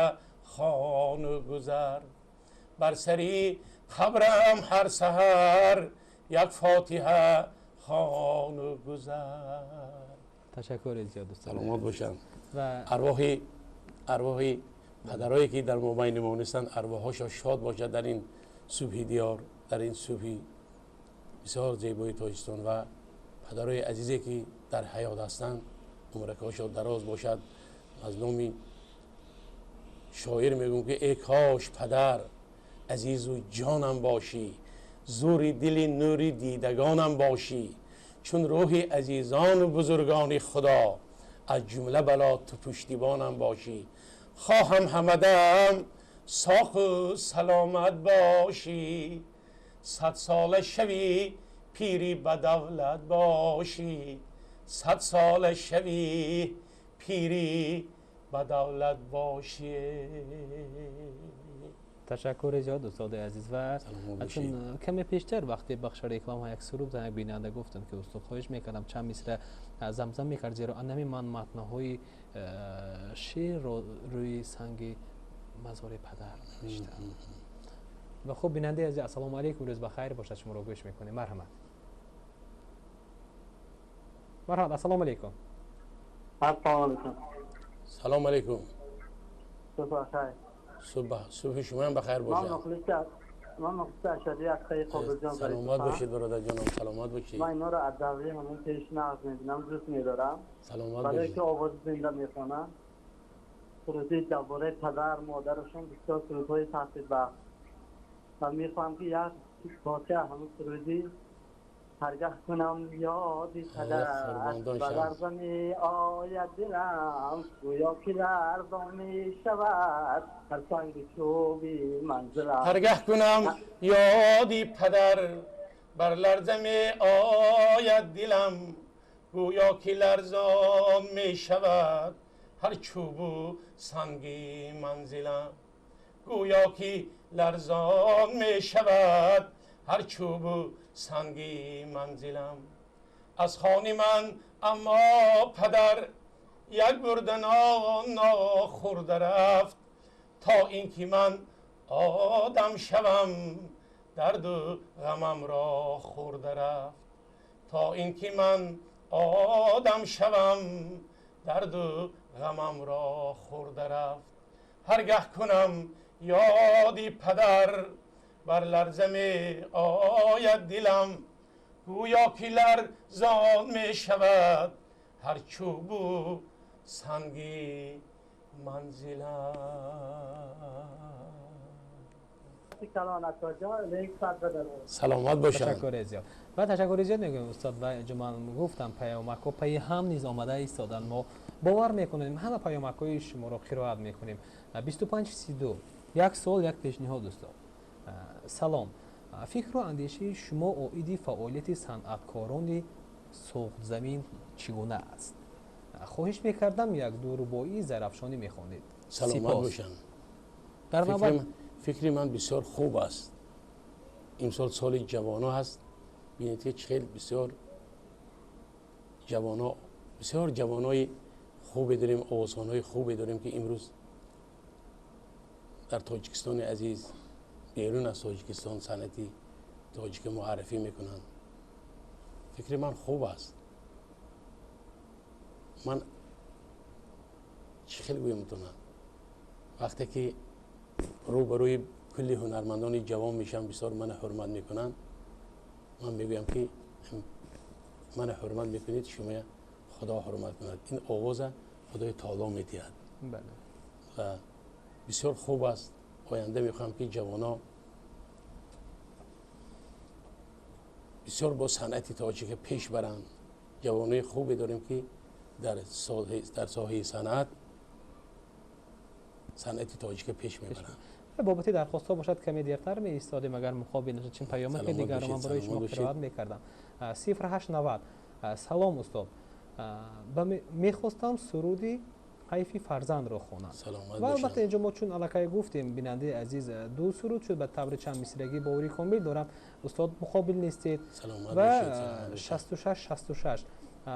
хону гузар, бар сари қабрам ҳар саҳар як фотиҳа хону гузар. Ташаккури зиёд, дӯст. Саломат бошанд. Арвоҳи падарое ки дар мобайни мо нестанд, арвоҳошо шод бошад дар ин субҳи диёр, дар ин субҳи бисёр зебои Тоҷикистон. Ва падарои азизе ки дар ҳаёт ҳастанд, умракҳошо дароз бошад. Аз номи шоир мегӯм ки эй кош падар азизу ҷонам бошӣ, зури дили нури дидагонам бошӣ, чун рӯҳи азизону бузургони Худо аз ҷумла бало ту пуштибонам бошӣ. Хоҳам ҳамадам соқу саломат бошӣ, садсола шавӣ пири ба давлат бошӣ, садсола шавӣ пири ба давлат бошӣ. Ташаккури зиёд, устоди азиз. Ва чун каме пештар вақте бахши реклама як суруд як бинанда гуфтанд, ки устод, хоҳиш мекардам, чанд мисра замзам мекард, зеро анами ман матнаҳои шеърро рӯи санги мазори падар навиштам. Ва хуб, бинандаи азиз, ассалому алайкум, рӯз ба хайр бошад, шуморо гӯш мекунем. Марҳамат, марҳамат, ассалому алайкум. Ассалому алайкум. Салом алайкум. Субҳ бахайр. Субҳи шумо ҳам бахайр бошад. Ман мухлиси ашадии акаи Қобилҷон. Саломат бошед, бародарҷонам, саломат бошед. Ман инҳоро аз давраи ҳамон пеш нағз мебинам, дӯст медорам. Саломат барои бошед. Ки овози зинда мехонанд. Суруди дар бораи падар, модарашон бисёр сурудҳои таъсирбахш. Ва мехоҳам, ки як воқеа ҳамон суруди ҳаргаҳ кунам ёди падар, қурбондон ба шам. ларза меояд дилам, гӯё ки ларзон мешавад ҳар санги чӯби манзилам. Ҳаргаҳ кунам ёди падар, бар ларза меояд дилам, гӯё ки ларзон мешавад ҳар чӯбу санги манзилам, гӯё ки ларзон мешавад ҳар чӯбу санги манзилам. Аз хони ман аммо падар як бурда нон нохӯрда рафт, то ин ки ман одам шавам дарду ғамамро хӯрда рафт, то ин ки ман одам шавам дарду ғамамро хӯрда рафт. Ҳаргаҳ кунам ёди падар, бар ларза меояд дилам, гӯё ки ларзон мешавад ҳар чӯбу санги манзилам. Калон акоҷон, лек сад бадарод. Саломат бошанд. Ташаккури зиёд ва ташаккури зиёд мегӯем, устод. Ва инҷо ман гуфтам, паёмакҳо пайи ҳам низ омада истоданд. Мо бовар мекунем, ҳама паёмакҳои шуморо қироат мекунем. 2532, як суол, як пешниҳод, устод. Салом, фикру андешаи шумо оиди фаъолияти санъаткорони Суғдзамин чӣ гуна аст? Хоҳиш мекардам, як ду рубоии Зарафшонӣ мехонед. Саломат Сипос. бошанд. Дар навбат Фикри ман бисёр хуб аст. Имсол соли ҷавоно ҳаст. Бинед, ки хел бисёр ҷавоно, бисёр ҷавонои хубе дорем, овозхонҳои хубе дорем, ки имрӯз дар Тоҷикистони азиз, берун аз Тоҷикистон санъати тоҷика муаррифӣ мекунанд. Фикри ман хуб аст. Ман чӣ хел гӯям метавонам, вақте ки рӯ ба рӯи кулли ҳунармандони ҷавон мешавам, бисёр мана ҳурмат мекунанд. Ман мегӯям, ки мана ҳурмат мекунед, шумоя Худо ҳурмат кунад. Ин овоза Худои таоло медиҳад. Ва бисёр хуб аст. Оянда мехоҳам, ки ҷавоно бисёр бо санъати тоҷика пеш баранд. Ҷавонои хубе дорем, ки дар соҳаи санъати тоҷика пеш мебаранд. Бобати дархостҳо бошад, каме дертар меистодем, агар муқобил нашад, чин паёмаки Саломат дигарро ман бошед, барои шумо саломат бошед. қироат мекардам. 0890, салом, устод, мехостам суруди ҳайфи фарзандро хонам. Саломат Ва албатта, бошанд. инҷо мо чун аллакай гуфтем, бинандаи азиз, ду суруд шуд ба таври чанд мисрагӣ, боварӣ комил дорам, устод муқобил нестед. Саломат Ва бошед, саломат бошед. 6666,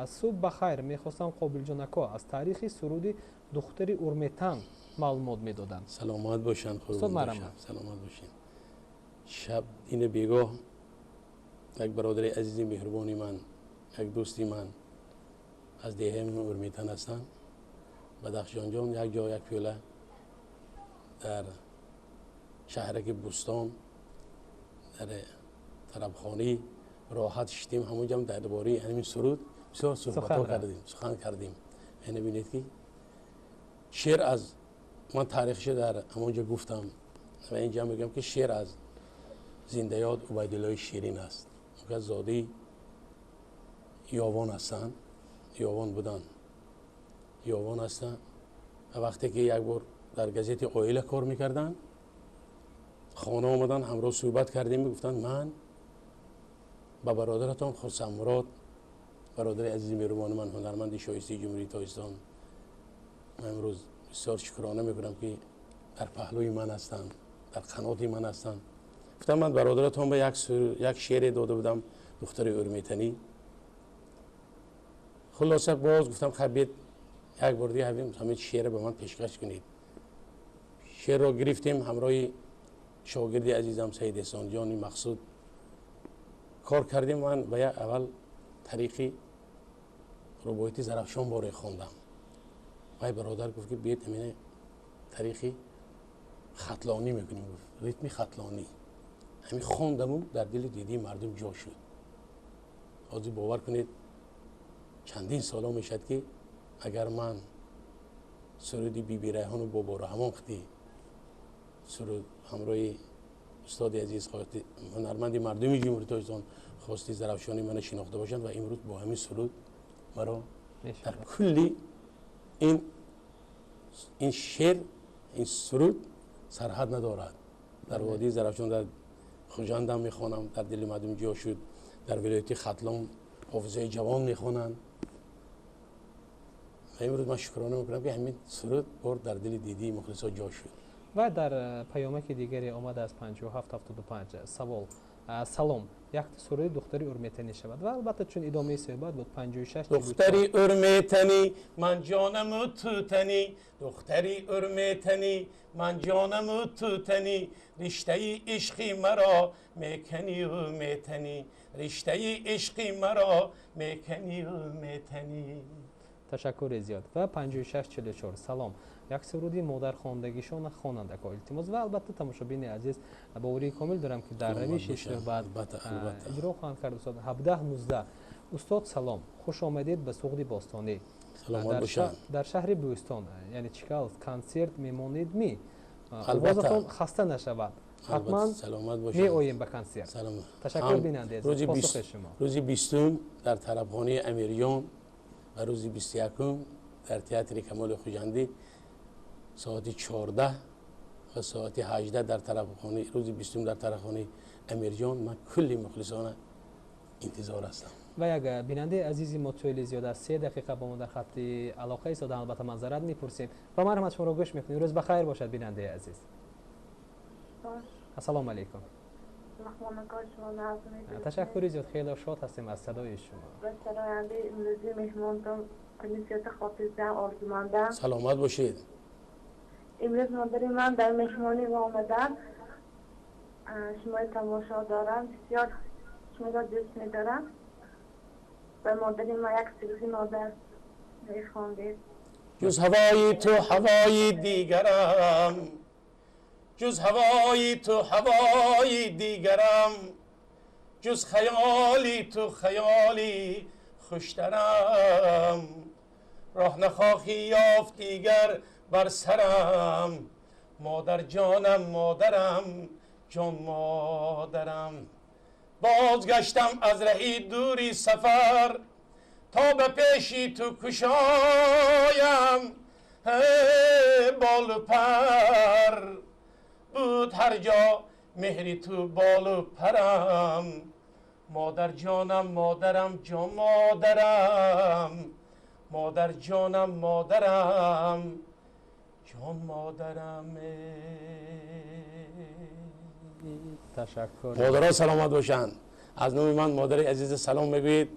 субҳ ба хайр, мехостам Қобилҷон ако аз таърихи суруди духтари Урметан маълумот медоданд. Саломат бошанд. Устод, Қурбон марҳамат. бошанд, саломат бошед. Шаб ина бегоҳ як бародари азизи меҳрубони ман, як дӯсти ман аз деҳаи Урметан ҳастанд, Бадахшонҷон, як ҷо як пиёла дар шаҳраки Бӯстон дар тарабхонӣ роҳат шиштем. Ҳамонҷам дар бораи ҳамин суруд бисёр суҳбатҳо Сухан кардем, сухан кардем. Яъне бинед, ки шеър аз ман таърихшо дар ҳамонҷо гуфтам ва инҷа мегӯям, ки шеър аз зиндаёд Убайдуллои Ширин аст. Онка зодаи Ёвон ҳастанд, Ёвон буданд, Ёвон ҳастанд. Ва вақте ки як бор дар газети Оила кор мекарданд, хона омаданд, ҳамроҳ суҳбат кардем. Гуфтанд, ман ба бародаратон Хурсандмурод, бародари азизи меҳрубони ман, ҳунарманди шоистаи Ҷумҳурии Тоҷикистон, ман имрӯз бисёр шукрона мекунам, ки дар паҳлӯи ман ҳастанд, дар қаноти ман ҳастанд. Гуфтам ман бародаратон ба як шеъре дода будам, духтари Урметанӣ. Хулоса боз гуфтам хай биед як бор дига ҳамин шеъре ба ман пешкаш кунед. Шеърро гирифтем, ҳамроҳи шогирди азизам Саид Эҳсонҷони Мақсуд кор кардем. Ман ба як аввал тариқи рубоити Зарафшон боре хондам. Вай бародар гуфт ки биед ҳамин тариқи хатлонӣ мекунем, гуфт ритми хатлонӣ. Ҳамин хондаму дар дили дидии мардум ҷо шуд. Ҳозир бовар кунед, чандин соло мешавад ки агар ман суруди Биби Райҳону Бобораҳмон хати суруд ҳамроҳи устоди азиз, ҳунарманди мардуми Ҷумҳурии Тоҷикистон Хости Зарафшонӣ мана шинохта бошанд ва имрӯз бо ҳамин суруд маро дар кулли ин шеър, ин суруд сарҳад надорад. Дар водии Зарафшон, дар Хуҷандам мехонам, дар дили мардум ҷо шуд. Дар вилояти Хатлон ҳофизаи ҷавон мехонанд. Ва имрӯз ман шукрона мекунам ки ҳамин суруд бор дар дили дидии мухлисо ҷо шуд. Ва дар паёмаки дигаре омада аз 5775 савол: салом, якта суруди духтари Урметанӣ шавад. Ва албатта чун идомаи суҳбат буд 56. Духтари Урметанӣ, ман ҷонаму тутанӣ, духтари Урметанӣ, ман ҷонаму тутанӣ, риштаи ишқи маро меканию метанӣ, риштаи ишқи маро меканию метанӣ. Ташаккури зиёд. Ва 5644: салом, як суруди модархондагишона хонандако, илтимос. Ва албатта тамошобини азиз, боварии комил дорам ки дар равиши суҳбат иҷро хоҳанд кард. Устод 1719: устод салом, хуш омадед ба Суғди бостонӣ. Дар шаҳри Бӯстон, яъне Чкалов, консерт мемонед ми? Овозатон хаста нашавад, ҳатман меоем ба консерт. Ташаккур бинандаи азиз, посухи шумо. Рӯзи 20-ум дар тарабхонаи Амирҷон ва рӯзи 21-ум дар театри Камоли Хуҷандӣ соати 14 ва соати 18 дар тарабхонаи, рӯзи 20-ум дар тарабхонаи Амирҷон ман кулли мухлисона интизор ҳастам. Ва як бинандаи азизи мо тӯли зиёд аз 3 дақиқа бо мо дар хатти алоқа истода, албатта манзарат мепурсем ва марҳамат, шуморо гӯш мекунем. Рӯз ба хайр бошад, бинандаи азиз. Ассалому алайкум. Ташаккури зиёд, хеле шод ҳастем аз садои шумо. Ба сарояндаи имрӯзи меҳмонтон комиссията хотирҷам орзумандам. Саломат бошед. Имрӯз модари ман дар меҳмонӣ мо омаданд, шумои тамошо дорам, бисёр шуморо дӯст медорам. Ба модари ман як суруди модар мехондед. Ҷуз ҳавои ту ҳавои дигарам, ҷуз ҳавои ту ҳавои дигарам, ҷуз хаёли ту хаёли хуштарам, роҳ нахоҳӣ ёфт дигар бар сарам, модар ҷонам, модарам, ҷон модарам. Бозгаштам аз раҳи дури сафар то ба пеши ту кушоям болу пар, буд ҳар ҷо меҳри ту болу парам, модар ҷонам, модарам, ҷон модарам, модар ҷонам, модарам, ҷон модарам. Ташаккур. Модаро саломат бошанд. Аз номи ман модари азиз салом мегӯед.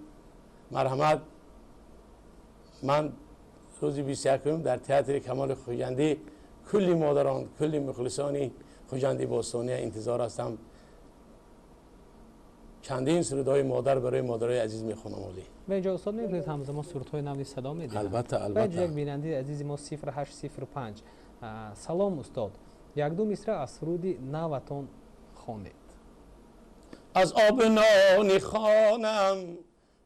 Марҳамат, ман рӯзи 21-ум дар театри Камоли Хуҷандӣ кулли модарон, кулли мухлисони Хуҷанди бостония интизор ҳастам. Чандин сурудҳои модар барои модарои азиз мехонам. Олӣ. Ва инҷо устод мегӯед ҳамзамон сурудҳои нави садо медиҳанд. Албатта, албатта. Ва як бинандаи азизи мо 0805: салом устод, як-ду мисра аз суруди наватон хонед. Аз оби нони хонам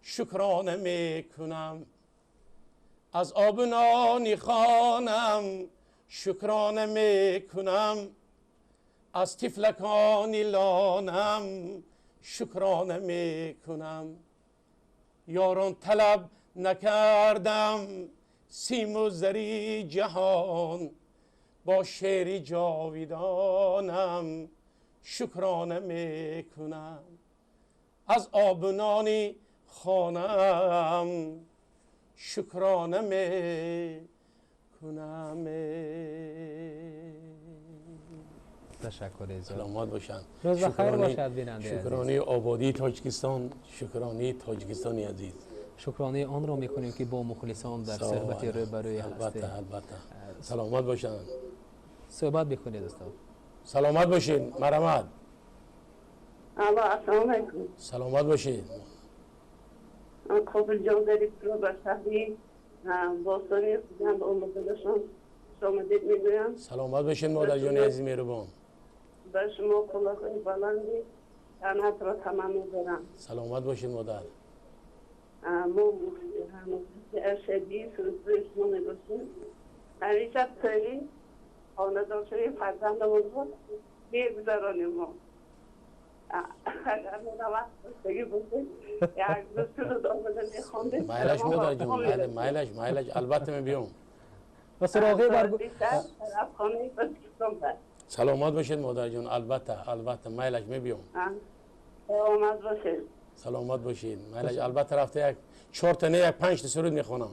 шукрона мекунам, аз оби нони хонам шукрона мекунам, аз тифлакони лонам шукрона мекунам, ёрон талаб накардам симу зари ҷаҳон, бо шеъри ҷовидонам шукрона мекунам, аз оби нони хонам шукрона мекунам. Ташаккур зиёд. Саломат бошанд. Рӯз бахайр бошад, бинандаи азиз. Шукронаи ободии Тоҷикистон, шукронаи Тоҷикистони азиз. Шукронаи онро мекунем, ки бо мухлисон дар суҳбати рӯбарӯи ҳастем. Албатта, албатта. Саломат бошанд. Суҳбат бикунед, устод. Саломат бошед, марҳамат. Алло, ассалому алайкум. Саломат бошед. Қобилҷон Зариповро ба шаҳри бостонии Хуҷанд омаданашон хушомадед мегӯям. Саломат бошед, модарҷони азизи меҳрубон. Ба шумо қуллаҳои баланди санъатро таманно дорам. Саломат бошед, модар. Мо мухлиси ашаддии сурудҳои шумо мебошем. Ҳамеша тӯи хонадоршавии фарзандамонро мегузаронем мо. Агар мо вақт доштагӣ бошем, як ду суруд омада мехондем. Майлаш, модарҷон, майлаш, майлаш, албатта мебиём. Ва суроғи бар Тарабхонаи Тоҷикистон ба. Саломат бошед, модарҷон, албатта, албатта, майлаш, мебиём. Саломат бошед. Саломат бошед, майлаш, албатта, рафта як чорта не, як панҷта суруд мехонам.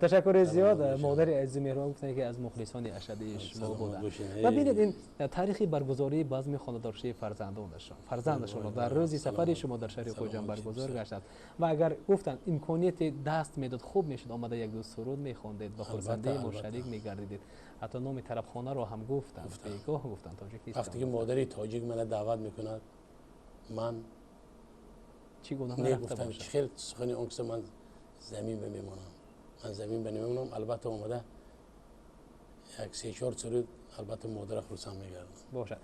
Ташаккури зиёд, модари азизи меҳрубон. Гуфтанд, ки аз мухлисони ашаддии шумо буданд. Ва бинед, ин таърихи баргузории базми хонадоршии фарзандашонро дар рӯзи сафари шумо дар шаҳри Хуҷанд баргузор гаштааст. Ва агар, гуфтанд, имконияте даст медод, хуб мешуд, омада як ду суруд мехондед, ба хурсандии мо шарик мегардидед. Ҳатто номи тарабхонаро ҳам гуфтанд, бегоҳ гуфтанд Тоҷикистон. Вақте ки модари тоҷик мана даъват мекунад, ман чӣ гуна не гуфтам, хел сухани он киса ман замин ба мемонам, ман замин ба намемонам. Албатта, омада як се чор суруд, албатта, модара хурсанд мегардам. Бошад.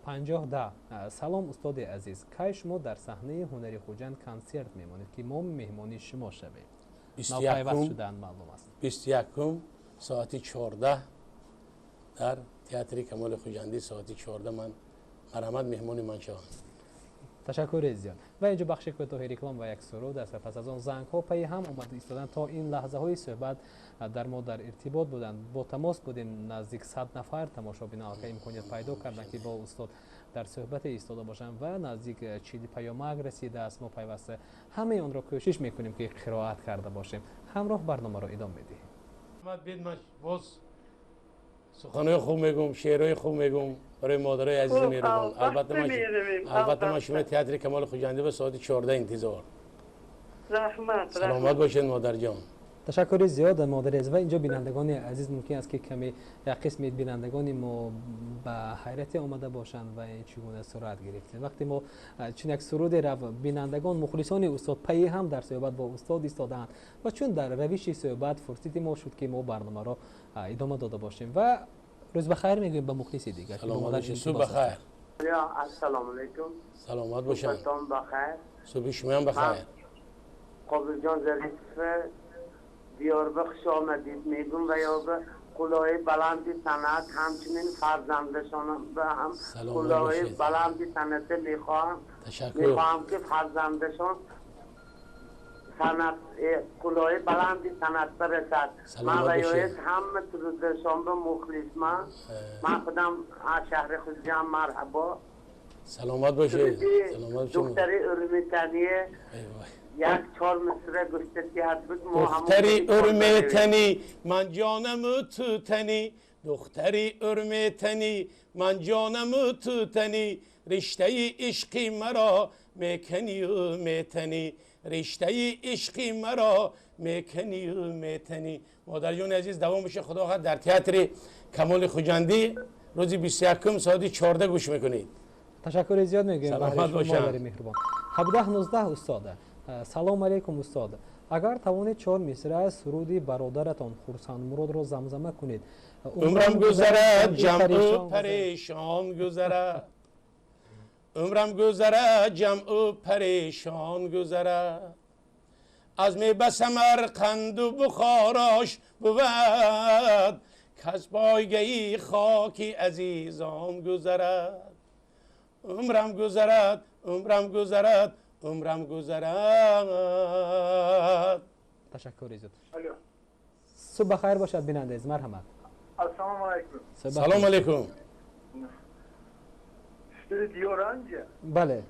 50 10. Салом, устоди азиз, кай шумо дар саҳнаи ҳунари Хуҷанд консерт мемонед, ки мо меҳмони шумо шавем? Навпайваст шудаанд, маълум аст. 21-ум соати 14 дар театри Камоли Хуҷандӣ, соати 14 ман, марҳамат, меҳмони ман шаванд. Ташаккури зиёд. Ва инҷо бахши кӯтоҳи реклам ва як суруд аст ва пас аз он зангҳо пайи ҳам омада истоданд. То ин лаҳзаҳои суҳбат дар мо дар иртибот буданд, бо тамос будем. Наздик 100 нафар тамошобинон аллакай имконият пайдо карданд, ки бо устод дар суҳбате истода бошанд ва наздик 40 паёмак расидааст. Мо пайваста ҳамаи онро кӯшиш мекунем, ки қироат карда бошем. Ҳамроҳ барномаро идома медиҳем. Боз суханои хуб мегӯм, шеърҳои хуб мегӯм барои модарои азизи меҳрубон. Албатта, ман шумо театри Камоли Хуҷандӣ ба соати 14 интизор. Раҳмат. Саломат бошед, модарҷон. Ташаккури зиёд, модари азиз. Ва инҷо, бинандагони азиз, мумкин аст, ки каме як қисми бинандагони мо ба ҳайрате омада бошанд ва ин чӣ гуна сурат гирифтем. Вақте мо чун як суруде рафт, бинандагон, мухлисони устод пайи ҳам дар суҳбат бо устод истодаанд ва чун дар равиши суҳбат фурсати мо шуд, ки мо барномаро идома дода бошем. Ва рӯз ба хайр мегӯем ба мухлиси дигар. Субҳ бахайр. Ассалому алайкум. Саломат бошанд. Бахайр. Субҳи шумоям бахайр. Қобилҷон Зарипов диёрба хуш омадид мегӯм ва ё ба қуллаҳои баланди санъат, ҳамчунин фарзандашон ба ҳам қуллаҳои баланди санъата мехоҳам. Мехоҳам, ки фарзандашон санъат, қуллаҳои баланди санъат барасад. Ман ва ёис ҳама сурудашон ба мухлисман. Ман худам аз шаҳри Хуҷанд. Марҳабо. Саломат бошед. Духтари Урмитание як чор мисра гуфта диҳад буд. Духтари Урметанӣ, ман ҷонаму тутанӣ, духтари Урметанӣ, ман ҷонаму тутанӣ, риштаи ишқи маро меканию метанӣ, риштаи ишқи маро меканию метанӣ. Модарҷони азиз, давом боше. Худо хоҳад, дар театри Камоли Хуҷандӣ рӯзи 21-ум соати 14 гӯш мекунед. Ташаккури зиёд мегӯем модари меҳрубон. 17 19. Устода, салом алейкум. Устод, агар тавонед, чор мисра суруди бародаратон Хурсандмуродро замзама кунед. Умрам гузарад, ҷамъу парешон гузарад, умрам гузарад, ҷамъу парешон гузарад, аз ме ба Самарқанду Бухорош бувад, кас пойгаи хоки азизон гузарад. Умрам гузарад, умрам гузарад, умрам гузарад. Ташаккури зиёд. Субҳ бахайр бошад, бинандаи азиз, марҳамат. Ассалому алайкум. Салому алайкум. Студиоранҷа? Бале.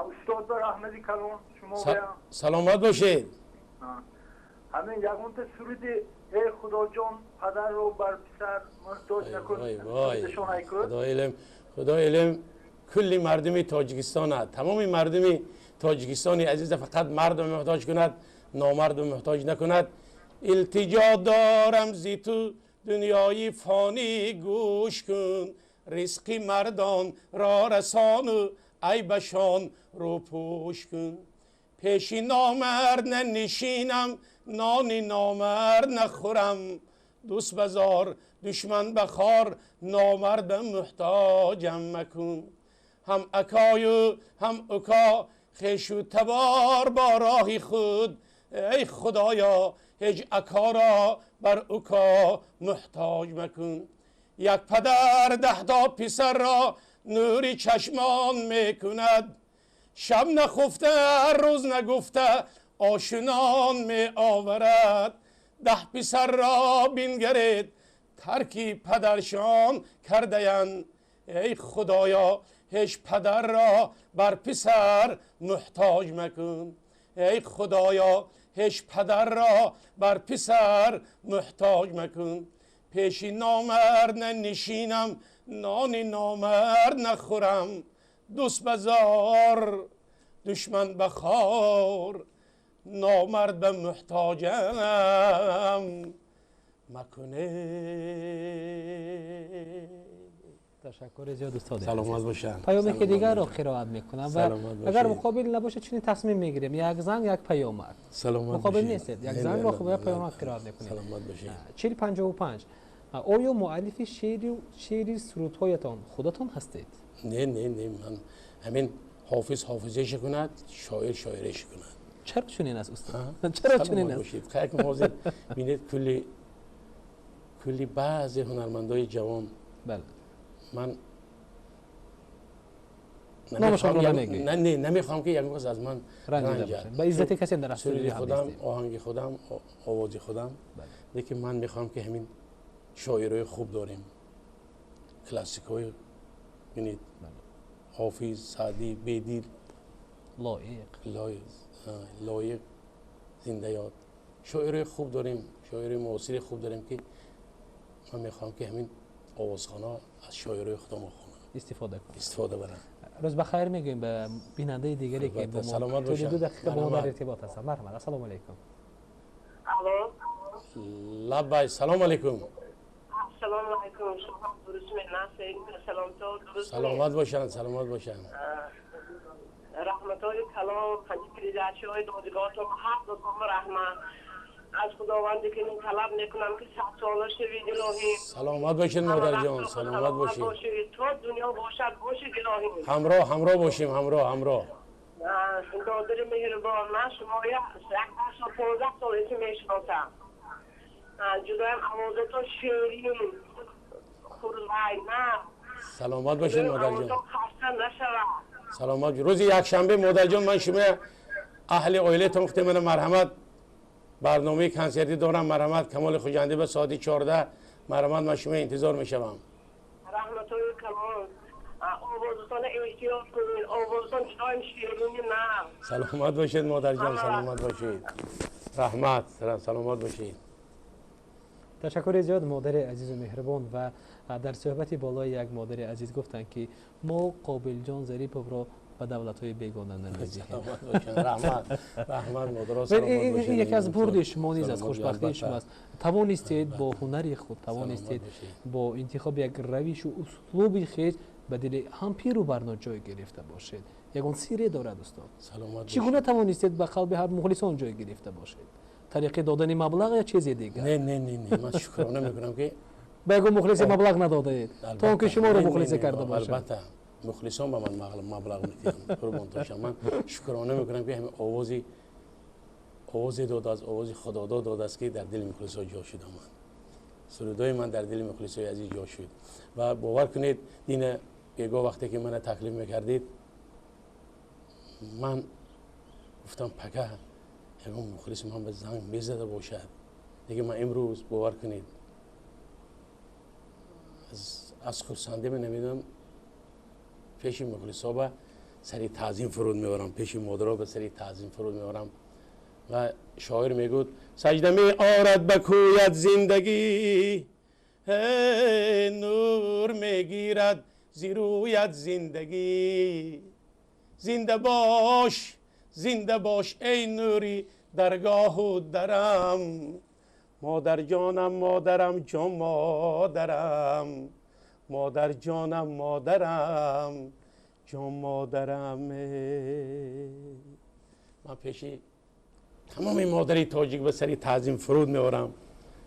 Устод, раҳмати калон шумо. Саломат бошед. Ҳамин ягонта суруди Эй Худоҷон, падарро бар писар муҳтоҷ накун. Худо илм кулли мардуми Тоҷикистон, тамоми мардуми Тоҷикистони азиз фақат мардум муҳтоҷ кунад, номардум муҳтоҷ накунад. Илтиҷо дорам зи ту дунёи фонӣ гӯш кун, ризқи мардон ро расону айбашон рӯпӯш кун. Пеши номард нанишинам, нони номард нахӯрам, дӯст базор душман бахор, номард ба муҳтоҷам макун. Ҳам акою ҳам уко хешу табор бо роҳи худ, эй Худоё ҳеҷ акоро бар уко муҳтоҷ макун. Як падар 10 писарро нури чашмон мекунад, шаб нахуфта рӯз нагуфта ошинон меоварад. 10 писарро бингаред тарки падаршон кардаянд, эй Худоё ҳеҷ падарро бар писар муҳтоҷ макун. Эй Худоё ҳеҷ падарро бар писар муҳтоҷ макун. Пеши номард нанишинам, нони номард нахӯрам, дӯст базор душман бахор, номард ба муҳтоҷам макуне. Ташаккури зиёд устод. Саломат бошанд. Паёме ки дигарро қироат мекунам ва агар муқобил набошад чунин тасмим мегирем: як занг, як паёмак. Саломат муқобил нестед, як зангро хуб як паёмак қироат мекунем. Саломат бошед. 4055. Оё муаллифи шеъри сурудҳоятон худатон ҳастед? Не, не, не, ман ҳамин ҳофиз ҳофизеша кунад, шоир шоиреша кунад. Чаро чунин аст устод? Чаро чунин аст? Хайр, ҳозир бинед, кулли баъзе ҳунармандои ҷавон, бале, ман намехоҳам ки ягон кас аз ман ранҷад. Ба иззати касе дар суруди худам, оҳанги худам, овози худам. Лекин ман мехоҳам ки ҳамин шоирои хуб дорем, классикҳои бинед, Ҳофиз, Саъдӣ, Бедил, Лоиқ, зиндаёд. Шоирои хуб дорем, шоирои муосири хуб дорем ки ман мехоҳам ки ҳамин овозхона аз шоирои худамон хонанд, истифода кунанд, истифода баранд. Рӯз бахайр мегӯем ба бинандаи дигаре ки бо мо тӯли 2 дақиқа бо мо дар иртибот ҳастанд. Марҳамат, ассалому алайкум. Алло. Лаббай, салому алайкум. Ассалому алайкум. Шумо дуруст менасед? Саломто дуруст. Саломат бошанд, саломат бошанд. Раҳматҳои калом, ҳамин передачаҳои додгоҳатон ҳар дутон раҳмат. Аз Худованде ки талаб мекунам ки 100 сола шавед илоҳӣ. Саломат бошед модарҷон, саломат бошед. То дунё бошад бошед илоҳӣ. Ҳамроҳ, ҳамроҳ бошем, ҳамроҳ, ҳамроҳ. Додари меҳрубон, ман шумоя 15 сол эси мешиносам. Ҷудоям овозатон ширин, хурвай, на. Саломат бошед модарҷон. Хаста нашавад. Саломат. Рӯзи якшанбе модарҷон ман шумо аҳли оилатон гуфтем мана марҳамат, барномаи консертӣ дорам, марҳамат Камоли Хуҷандӣ ба соати 14 марҳамат, ман шумо интизор мешавам. Раҳматҳои калон. Овозатонро эҳтиёт кунед, овозатон ҷудоям ширини на. Саломат бошед модарҷон, саломат бошед. Раҳмат, саломат бошед. Ташаккури зиёд модари азизу меҳрубон. Ва дар суҳбати болои як модари азиз гуфтанд ки мо Қобилҷон Зариповро ба давлатҳои бегона намедиҳем. Ин яке аз бурди шумо низ аст, хушбахтии шумо аст. Тавонистед бо ҳунари худ, тавонистед бо интихоби як равишу услуби хеш ба дили ҳам пиру барно ҷой гирифта бошед. Ягон сирре дорад устод? Чӣ гуна тавонистед ба қалби ҳар мухлисон ҷой гирифта бошед? Тариқи додани маблағ ё чизе дигар? Не, не, не, не, ман шукрона мекунам ки ба ягон мухлисе маблағ надодаед то он ки шуморо мухлисе карда бошад. Албатта мухлисон ба ман маблағ медиҳанд, қурбон тошам. Ман шукрона мекунам ки ҳамин овозе додааст, овози худодод додааст ки дар дили мухлисо ҷо шуда. Ман сурудҳои ман дар дили мухлисои азиз ҷо шуд. Ва бовар кунед, дина бегоҳ вақте ки мана таклиф мекардед, ман гуфтам пага ягон мухлис ман ба занг мезада бошад. Дига ман имрӯз бовар кунед аз хурсандӣ ман намедонам, пеши мухлисо ба сари таъзим фуруд меорам, пеши модаро ба сари таъзим фуруд меорам. و شاعر میگوید سجده می آرد به کویت زندگی، نور میگیرد زیرویت زندگی. زنده باش زنده باش ای نوری درگاه و درم، مادر جانم مادرم جان مادرم، مادر جانم مادرم جان مادرم. من پیشی تمام مادری تاجیک به سری تعظیم فرود میارم،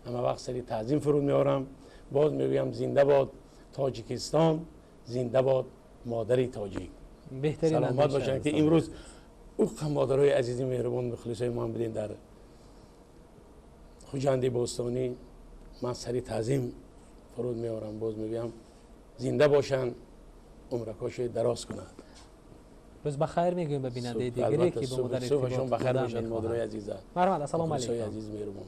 همه وقت سری تعظیم فرود میارم. باز میگویم زنده باد تاجیکستان، زنده باد مادری تاجیک. بهترین سلامت باشن که امروز او مادرای عزیزی مهربان مخلصای ما بدین در خوجند باستانی. من سری تعظیم فرود میارم، باز میگم زنده باشن، عمرکاش دراز کنند. روز بخیر میگویم به بیننده دیگری که با مادر صبحشون بخیر باشن مادرای عزیزه. مرحبا، السلام علیکم. عزیز مهربان.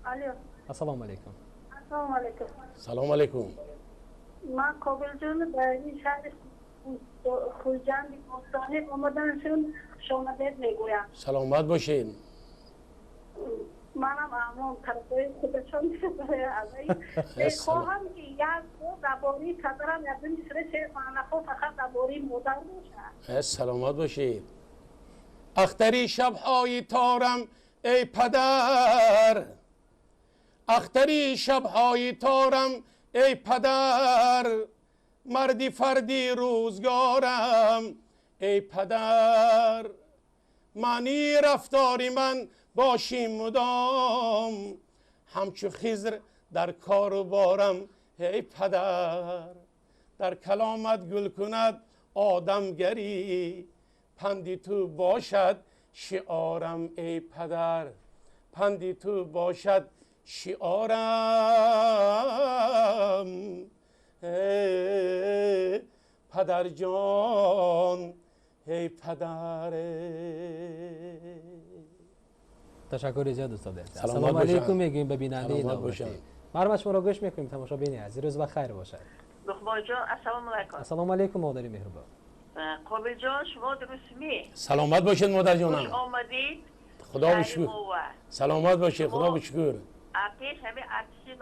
الو، السلام علیکم. السلام علیکم. سلام علیکم. من کابل جان در این شهر خوجند باستانی آمدنشون شما میگویم. سلامت باشین. منم امان طرفای خودشان میخواهم که یک درباره پدرم یک مصره شعر خواهم، فقط درباره مادر باشه. سلامت باشید. اختری شبهای تارم ای پدر، اختری شبهای تارم ای پدر، مردی فردی روزگارم ای پدر، معنی رفتاری من باشی مدام، همچو خضر در کار و بارم ای پدر، در کلامت گل کند آدمگری، پندی تو باشد شعارم ای پدر، پندی تو باشد شعارم ای پدر جان ای پدر. تشکر زیاد استاد. سلام علیکم میگیم به بیننده نوبتی. مرحبا، شما را گوش میکنیم تماشابین عزیز. روز بخیر باشد. لقمان جان السلام علیکم. السلام علیکم مادر مهربان. قابل جان شما درست می؟ سلامت باشید مادر جانم. خوش آمدید. خدا بشکر. سلامت باشید، خدا بشکر. پیش همه ارتشی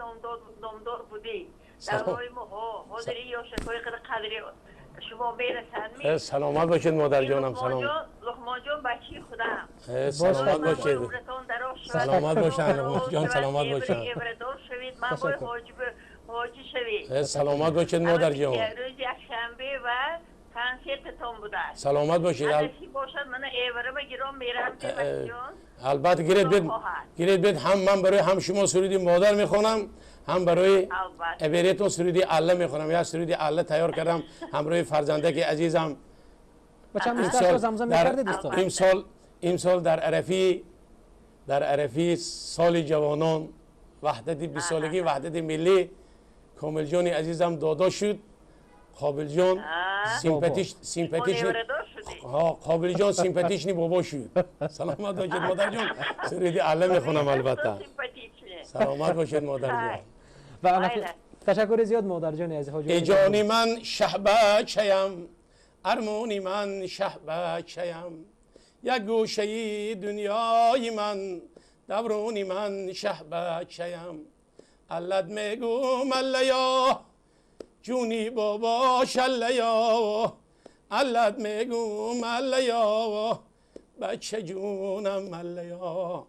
نامدار بودی. در راه ما حاضری یا شکای قدری شما میرسن. سلامت باشید مادر جانم. سلام لقمان جان بچه خودم. سلامت باشید. سلامت باشید لقمان جان، سلامت باشید. من باید حاجی شوید. سلامت باشید مادر جان. روز یکشنبه و کنسرتتون بوده. سلامت باشید. باشد من ایورم گیرم میرم. البته گیرید بید هم من برای هم شما سرودی مادر میخونم، هم برای ابریتون سرودی الله میخونم. یا سرودی الله تیار کردم همراه فرزنده که عزیزم. امسال در عرفی سال جوانان وحدت 20 سالگی وحدت ملی کامل جان عزیزم دادا شد. قابل جان سیمپاتیش ها، قابل جان سیمپاتیش نی بابا شد. سلامت باشید مادر جان. سرودی الله میخونم البته. سلامت باشید مادر جان. و تشکر زیاد مادر جان عزیز. ای جانی من شهبچیم، ارمونی من شهبچیم، یک گوشه دنیای من دورونی من شهبچیم، علت میگم الله جونی بابا شلیا، علت میگم الله بچه جونم الله،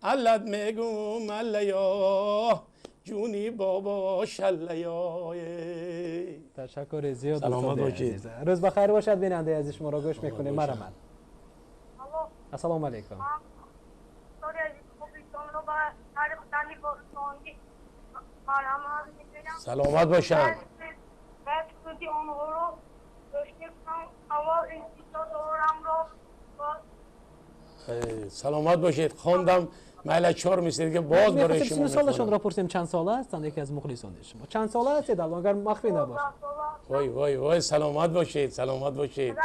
علت میگم الله جونی بابا شلیا. تشکر زیاد. سلامت باشید. روز بخیر باشد بیننده عزیز. شما را گوش میکنیم. مرحبا. السلام علیکم. سلامت باشم. سلامت باشید. خواندم مایل 4 میسید که باز برای شما میخوانم. سالشون را پرسیم چند ساله هستند؟ یکی از مخلصان شما چند ساله هستید؟ اگر مخفی نباشه. وای وای وای، سلامت باشید، سلامت باشید.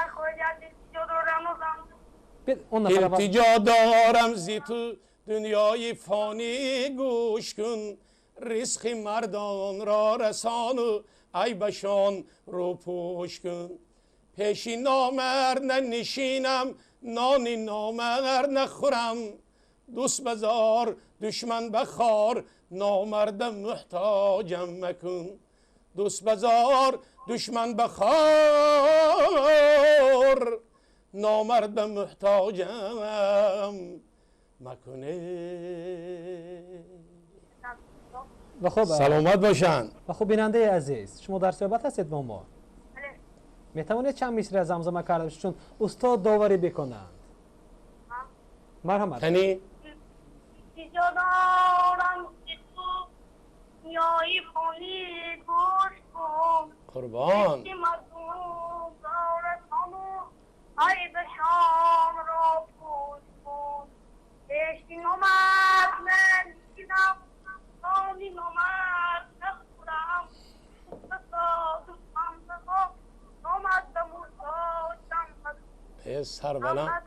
التجا دارم زی تو دنیای فانی، گوش کن رزق مردان را رسان و عیبشان رو پوش کن. پیشی نامرد ننشینم، نانی نامرد نخورم، دوست بزار دشمن بخار نامرد محتاجم مکن دوست بزار دشمن بخار نامرد محتاجم مکنه. و خب سلامت باشند. و خب بیننده عزیز، شما در صحبت هستید با ما. میتوانید چند مصرع زمزمه کرده باشید چون استاد داوری بکنند. مرحمت. یعنی قربان سربلند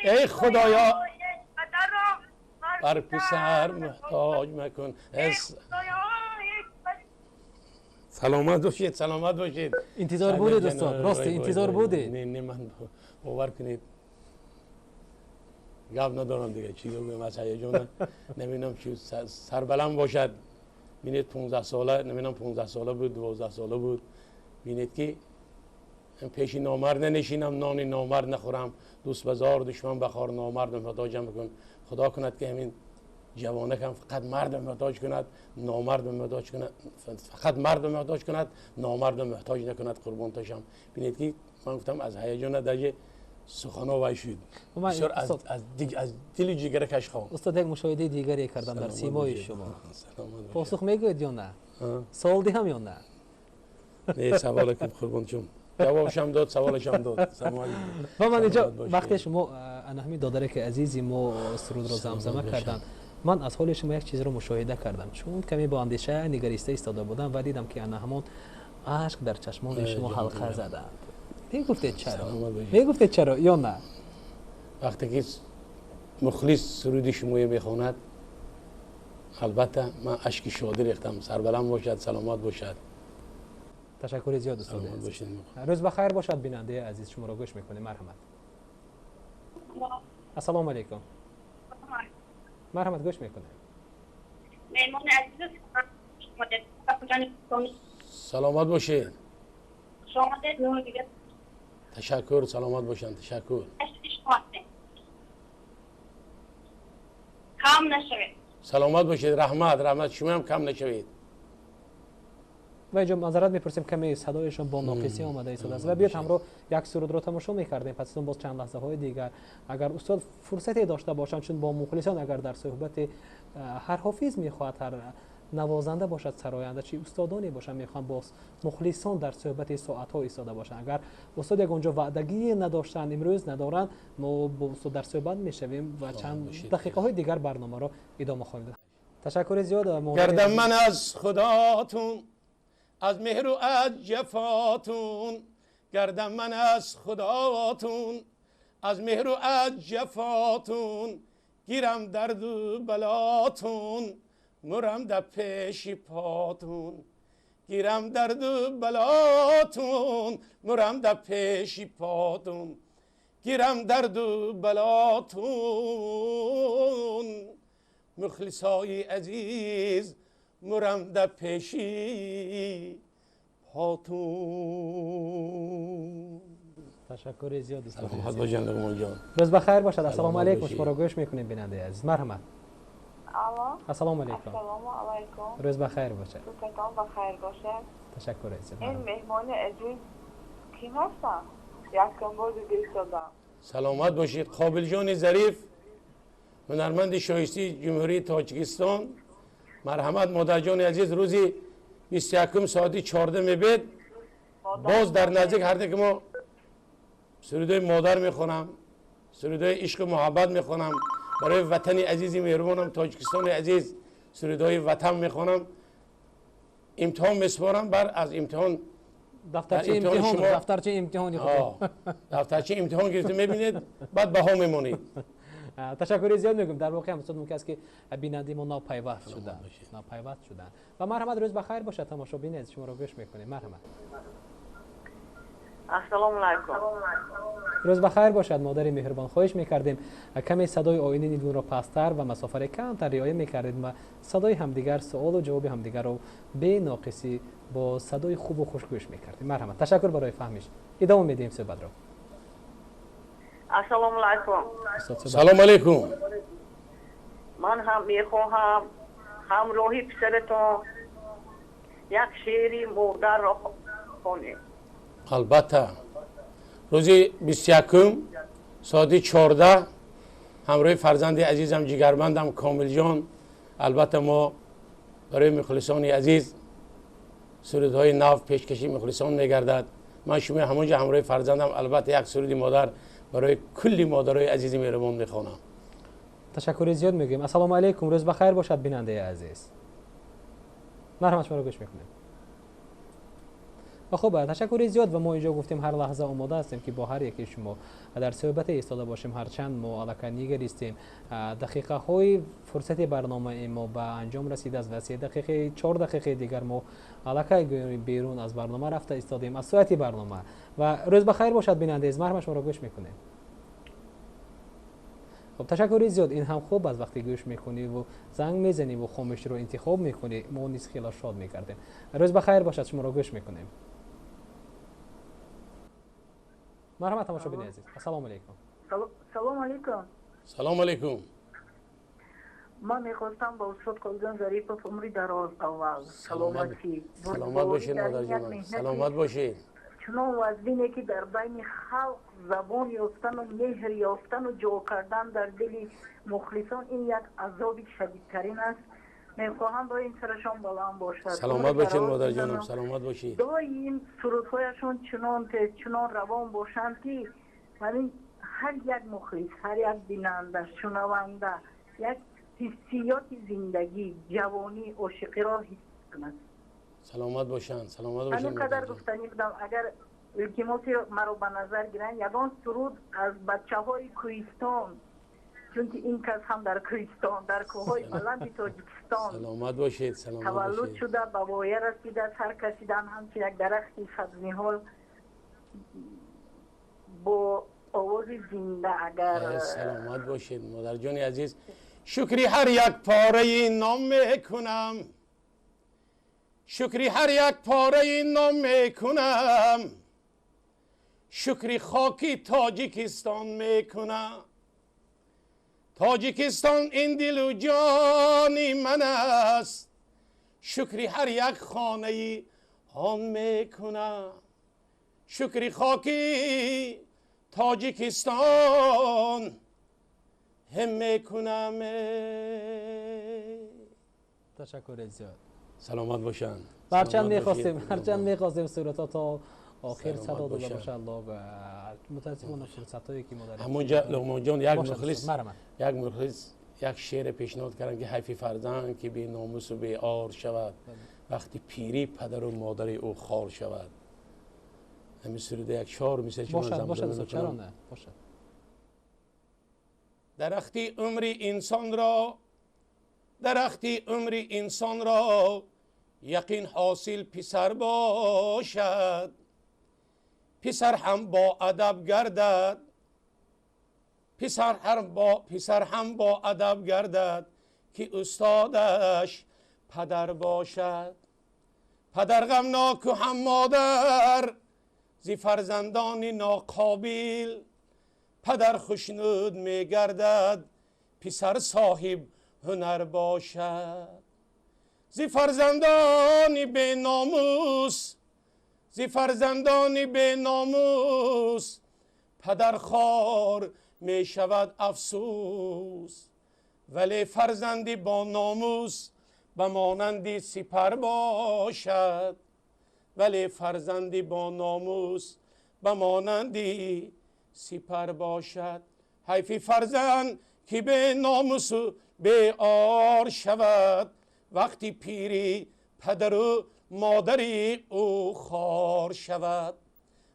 ای خدایا بر پسر محتاج مکن. سلامت باشید، سلامت باشید. انتظار بودید استاد، راست انتظار بودید. نه نه، من باور کنید گپ ندارم دیگه، چی بگم از هیجان نمیدونم چی. سربلند باشد. بینید 15 ساله، نمیدونم 15 ساله بود 12 ساله بود، بینید که پیش نامرد ننشینم، نان نامرد نخورم، دوست بزار دشمن بخار نامرد محتاجم بکن. خدا کند که همین جوانکم فقط مرد محتاج کند، نامرد محتاج کند، فقط مرد محتاج کند، نامرد محتاج نکند. قربان تاشم. ببینید که من گفتم از هیجان درجه سخنا وای شد. بسیار از دل جگر کش خوام. استاد یک مشاهده دیگری کردم در سیمای شما. پاسخ میگوید یا نه؟ سوال دهم یا نه؟ نه سوال کن قربان جون. جوابشم داد، سوالشم داد. و من اینجا وقتی شما انهمی دادره که عزیزی ما سرود را زمزمه کردن، من از حال شما یک چیز رو مشاهده کردم، چون کمی با اندیشه نگریسته ایستاده بودم و دیدم که انهمون اشک در چشمان شما حلقه زدند. میگفتید چرا؟ میگفتید چرا یا نه؟ وقتی که مخلص سرود شما میخواند، البته من اشک شادی ریختم. سربلند باشد، سلامت باشد. تشکر زیاد استاد. روز بخیر باشد بیننده عزیز، شما را گوش میکنیم. مرحمت. السلام علیکم. مرحمت، گوش میکنیم. مهمان عزیز سلامت باشید. تشکر، سلامت باشند. تشکر. کم نشوید. سلامت باشید. رحمت، رحمت شما هم کم نشوید. و اینجا معذرت میپرسیم کمی صدایشون با ناقصی آمده ایستاده است و بیاد همراه یک سرود رو تماشا میکردیم. پس باز چند لحظه های دیگر اگر استاد فرصتی داشته باشند، چون با مخلصان اگر در صحبت هر حافظ میخواهد، هر نوازنده باشد، سراینده، چی استادانی باشند، میخوان با مخلصان در صحبت ساعت ها ایستاده باشند. اگر استاد یک اونجا وعدگی نداشتند، امروز ندارند، ما با استاد در صحبت میشویم و چند دقیقه های دیگر برنامه را ادامه خواهیم داد. تشکر زیاد. گردم من از خداتون، از مهر و از جفاتون، گردم من از خداتون، از مهر و از جفاتون، گیرم درد و بلاتون، مرم در پیش پاتون، گیرم درد و بلاتون، مرم در پیش پاتون، گیرم درد و بلاتون. مخلصای عزیز مرم در پیشی پاتون. تشکر زیاد استاد. سلامت باشین لقمان جان. روز بخیر باشد. السلام علیکم. شما را گوش میکنیم بیننده عزیز. مرحمت. الو. السلام علیکم. السلام علیکم. روز بخیر باشد. روزتان بخیر باشد. تشکر زیاد. این مهمان عزیز کی هستن؟ یکم بار دیگه ایستادم. سلامت باشید. قابل جان ظریف، هنرمند شایسته جمهوری تاجیکستان. مرحمت مادر جان عزیز، روزی 21 ساعتی 14 میبید باز در نزدیک هر که ما سرودای مادر میخونم، سرودای عشق و محبت میخونم برای وطن عزیزی مهربانم تاجیکستان عزیز. сурудҳои ватан мехонам, имтиҳон месупорам, бар аз имтиҳон дафтарчаи имтиҳони дафтарчаи имтиҳон гирифта мебинед, баъд баҳо мемонед. Ташаккури зиёд мегӯем. Дар воқеъ ҳам мумкин аст ки бинандаи мо нопайваст шуданд. Ва марҳамат, рӯз бахайр бошад, тамошобини азиз, шуморо гӯш мекунем. Марҳамат. Ассалому алайкум. Рӯз бахайр бошад, модари меҳрубон. Хоҳиш мекардем каме садои оини нилгунро пасттар ва масофаре камтар риоя мекардед ва садои ҳамдигар, суолу ҷавоби ҳамдигарро беноқисӣ бо садои хубу хуш гӯш мекардем. Марҳамат, ташаккур барои фаҳмиш. Идома медиҳем суҳбатро. Ассалому алайкум. Салому алайкум. Ман ҳам мехоҳам ҳамроҳи писаратон як шеъри модарро хонем. Албатта, рӯзи 21 соати 14 ҳамроҳи фарзанди азизам, ҷигарбандам Комилҷон, албатта мо барои мухлисони азиз сурудҳои нав пешкаши мухлисон мегардад. Ман шумо ҳамонҷо ҳамроҳи фарзандам албатта як суруди модар барои кулли модарои азизи меҳрубон мехонам. Ташаккури зиёд мегӯем. Ассалому алайкум, рӯз бахайр бошад, бинандаи азиз. Марҳамат, шуморо гӯш мекунем. Ва хуб, ташаккури зиёд. Ва мо инҷо гуфтем ҳар лаҳза омода ҳастем ки бо ҳар яке шумо дар суҳбате истода бошем, ҳарчанд мо аллакай нигаристем дақиқаҳои фурсати барномаи мо ба анҷом расидааст ва 3 дақиқаи 4 дақиқаи дигар мо аллакай берун аз барнома рафта истодем, аз соати барнома. Ва рӯз бахайр бошад, бинандаи азиз, марҳамат, шуморо гӯш мекунем. Хуб, ташаккури зиёд. Ин ҳам хуб аст, вақте гӯш мекунӣ ва занг мезанӣ ва хомӯширо интихоб мекунӣ, мо низ хеле шод мегардем. Рӯз бахайр бошад, шуморо гӯш мекунем. Марҳамат, тамошобини азиз. Ассалому алайкум. Салому алайкум. Салому алайкум. Ман мехостам ба устод Қобилҷон Зарипов умри дароз, аввал саломатӣ. Саломат бошед, модарҷонам, саломат бошед. Чунон вазнине ки дар байни халқ забон ёфтану меҳр ёфтану ҷо кардан дар дили мухлисон, ин як азоби шадидтарин аст. Мехоҳам доим сарашон баланд бошад. Саломат бошед, модарҷонам, саломат бошед. Доим сурудҳояшон чунон тез, чунон равон бошанд ки ҳамин ҳар як мухлис, ҳар як бинанда, шунаванда як ҳиссиёти зиндагӣ, ҷавонӣ, ошиқиро ҳис кунад. Саломат бошанд, саломат бошанд. Ҳамин қадар гуфтанӣ будам. Агар илтимоси маро ба назар гиранд, ягон суруд аз бачаҳои кӯҳистон, чунки ин кас ҳам дар кӯҳистон, дар кӯҳҳои баланди Тоҷикистон саломат бошед, саломат бошед, таваллуд шуда, ба воя расида, сар кашидан ҳамчун як дарахти сабзниҳол бо овози зинда. Агар саломат бошед, модарҷони азиз. Шукри ҳар як пораи ном мекунам, шукри ҳар як пораи ном мекунам, шукри хоки Тоҷикистон мекунам. Тоҷикистон ин дилу ҷони ман аст, шукри ҳар як хонаи он мекунам. Шукри хоки Тоҷикистон ҳам мекунам. Ташаккури зиёд. Саломат бошанд. Ҳарчанд мехостем сурудҳо то охир садо дода бошад, мутаассифона фурсатҳое ки мо дорем. Ҳамонҷа Луқмонҷон як мухлис як шеър пешниҳод карданд ки ҳайфи фарзанд ки беномусу беор шавад, вақти пирӣ падару модари ӯ хор шавад. Ҳамин суруда як 4 мисраъ бошад, бошад, чаро не, бошад. Дарахти умри инсонро, дарахти умри инсонро яқин ҳосил писар бошад, писар ҳам бо адаб гардад, писар ҳам бо адаб гардад, ки устодаш падар бошад. Падар ғамноку ҳам модар зи фарзандони ноқобил, падар хушнуд мегардад, писар соҳиб ҳунар бошад. Зи фарзандони беномус, зи фарзандони беномус, падар хор мешавад афсӯс, вале фарзанди бо номус ба монанди сипар бошад, вале фарзанди бо номус ба монанди сипар бошад. Ҳайфи фарзанд ки беномусу беор шавад, وقتی پیری پدر و مادری او خار شود،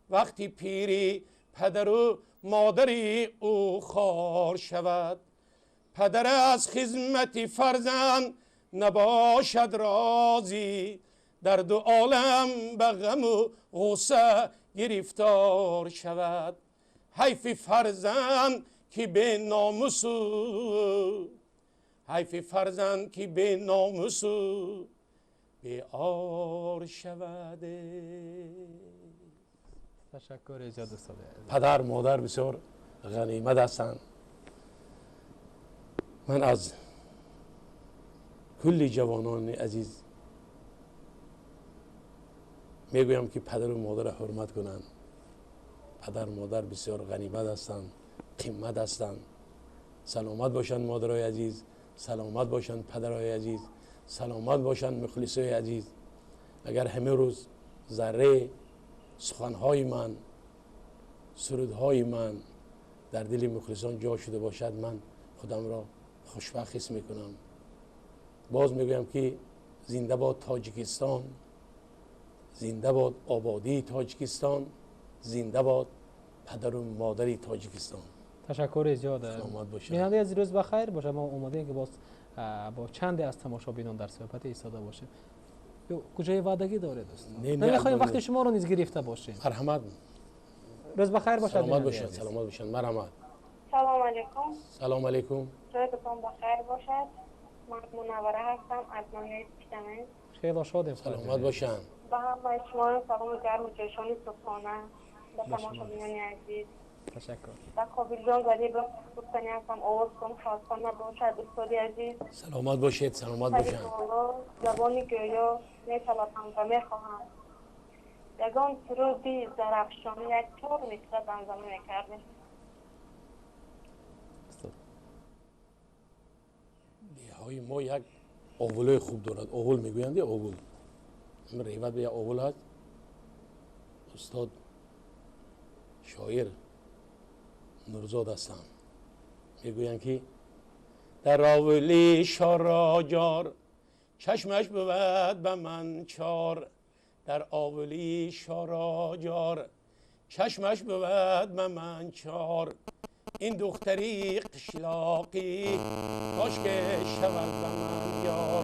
وقتی پیری پدر و مادری او خار شود، پدر از خدمت فرزند نباشد راضی، در دو عالم به غم و غصه گرفتار شود. حیف فرزند که به ناموس، حیف فرزند که به ناموس به عار شود. تشکر زیاد استاد. پدر مادر بسیار غنیمت هستند. من از کل جوانان عزیز میگویم که پدر و مادر حرمت کنند. پدر مادر بسیار غنیمت هستند، قیمت هستند. سلامت باشند مادرای عزیز، سلامت باشند پدرای عزیز، سلامت باشند مخلصای عزیز. اگر همه روز ذره سخنهای من، سرودهای من در دل مخلصان جا شده باشد، من خودم را خوشبخت حس میکنم. باز میگویم که زنده باد تاجیکستان، زنده باد آبادی تاجیکستان، زنده باد پدر و مادری تاجیکستان. تشکر زیاد. سلامت باشید. بیننده از روز بخیر باشه. ما اومدیم که باز با چندی از تماشابینان در صحبت ایستاده باشیم. کجای وعدگی داره دوستان؟ نمیخوایم وقت شما رو نیز گرفته باشیم. مرحمت. روز بخیر باشد. سلامت باشید. سلامت باشید. مرحمت. سلام علیکم. سلام علیکم. روزتان بخیر باشد. من منوره هستم از ناحیه پیشتمن. خیلی شادیم. سلامت باشن. به همه شما سلام گرم و جوشانی صبحانه به تماشابینان عزیز. تشکر. و قابل جان غریب گفتنی هستم، آوازتون خواستان نباشد استادی عزیز. سلامت باشید. سلامت باشید. زبان گویا میطلبم و میخواهم یگان سرودی زرافشانی یک چهار مصرع زمزمه میکردیم. деҳаҳои мо як овулои хуб дорад. Овул мегӯянд, овул реват як овул ҳаст. Устод шоир Нурзод ҳастанд. Мегӯянд ки дар овули шороҷор чашмаш бувад ба ман чор, дар овули шороҷор чашмаш бувад ба ман чор, ин духтари қишлоқӣ кош ки шавад ба ман ёр,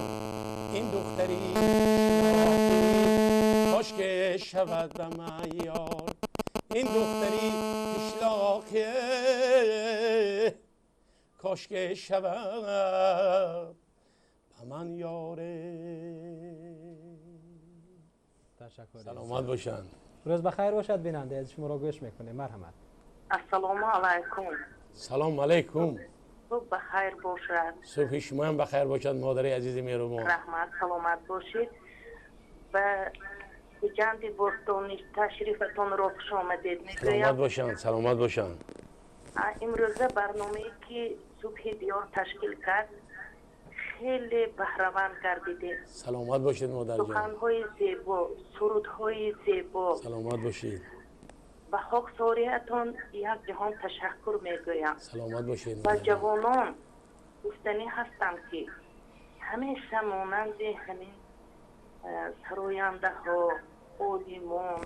ин духтари қишлоқӣ кош ки шавад ба ман ёр, ин духтари қишлоқӣ кош ки шавад ба ман ёр. تشکر. سلامت باشند. روز بخیر باشد. بیننده از شما را گوش میکنیم. مرحمت. السلام علیکم. سلام علیکم. صبح بخیر باشد. صبح شما هم بخیر باشد مادر عزیز مهربان. رحمت. سلامت باشید. و جند باستانی تشریفتون را خوش آمدید میگویم. سلامت باشند. سلامت باشند. امروزه برنامه‌ای که صبح دیار تشکیل کرد خیلی بهره‌مند گردیده. سلامت باشید مادر جان. سخن‌های زیبا، سرودهای زیبا. سلامت باشید. به خاکساریتان یک جهان تشکر میگویم. سلامت باشید. و جوانان گفتنی هستم که همیشه مانند همین سراینده ها، عالمان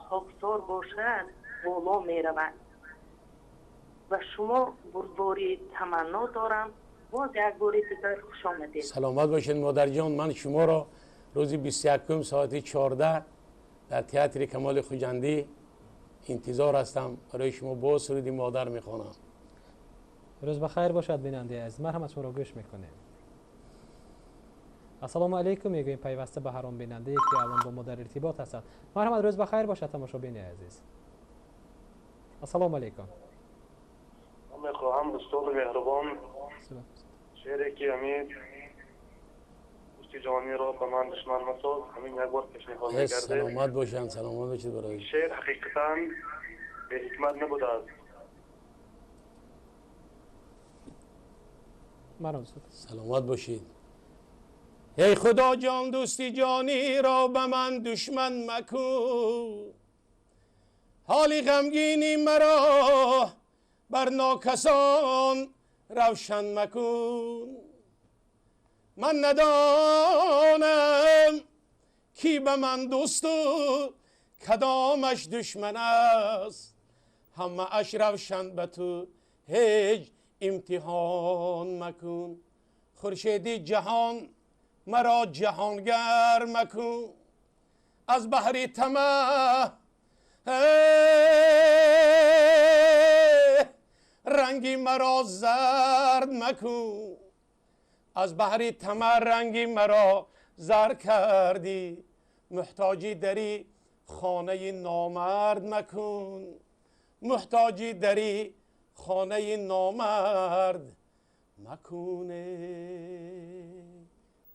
خاکسار باشد بالا میرود. و شما بردباری تمنا دارم. باز یک بار دیگر خوش آمدید. سلامت باشید مادر جان. من شما را روز 21 ساعت 14 در تئاتر کمال خجندی انتظار هستم. برای شما با سرود مادر میخوانم. روز بخیر باشد بیننده عزیز. مرحمت شما را گوش میکنیم. السلام علیکم میگوییم پیوسته به هر آن بیننده که الان با ما در ارتباط هستند. مرحمت. روز بخیر باشد تماشابین عزیز. السلام علیکم. من میخواهم استاد مهربان شعری که امید دوستی جوانی را به من دشمن مساز همین یک بار پیشنهاد می‌کرده. سلامت باشند. سلامت باشید برای شعر حقیقتا به حکمت نبوده است. سلامت باشید. ای خدا جان دوستی جانی را به من دشمن مکن، حالی غمگینی مرا بر ناکسان روشن مکن. Ман надонам ки ба ман дӯсту кадомаш душман аст. Ҳамааш равшан ба ту ҳеҷ имтиҳон макун. Хуршеди ҷаҳон маро ҷаҳонгар макун. Аз баҳри тамаъ ранги маро зард макун. Аз баҳри тамаъ ранги маро зар кардӣ. Муҳтоҷи дари хонаи номард макун. Муҳтоҷи дари хонаи номард макун.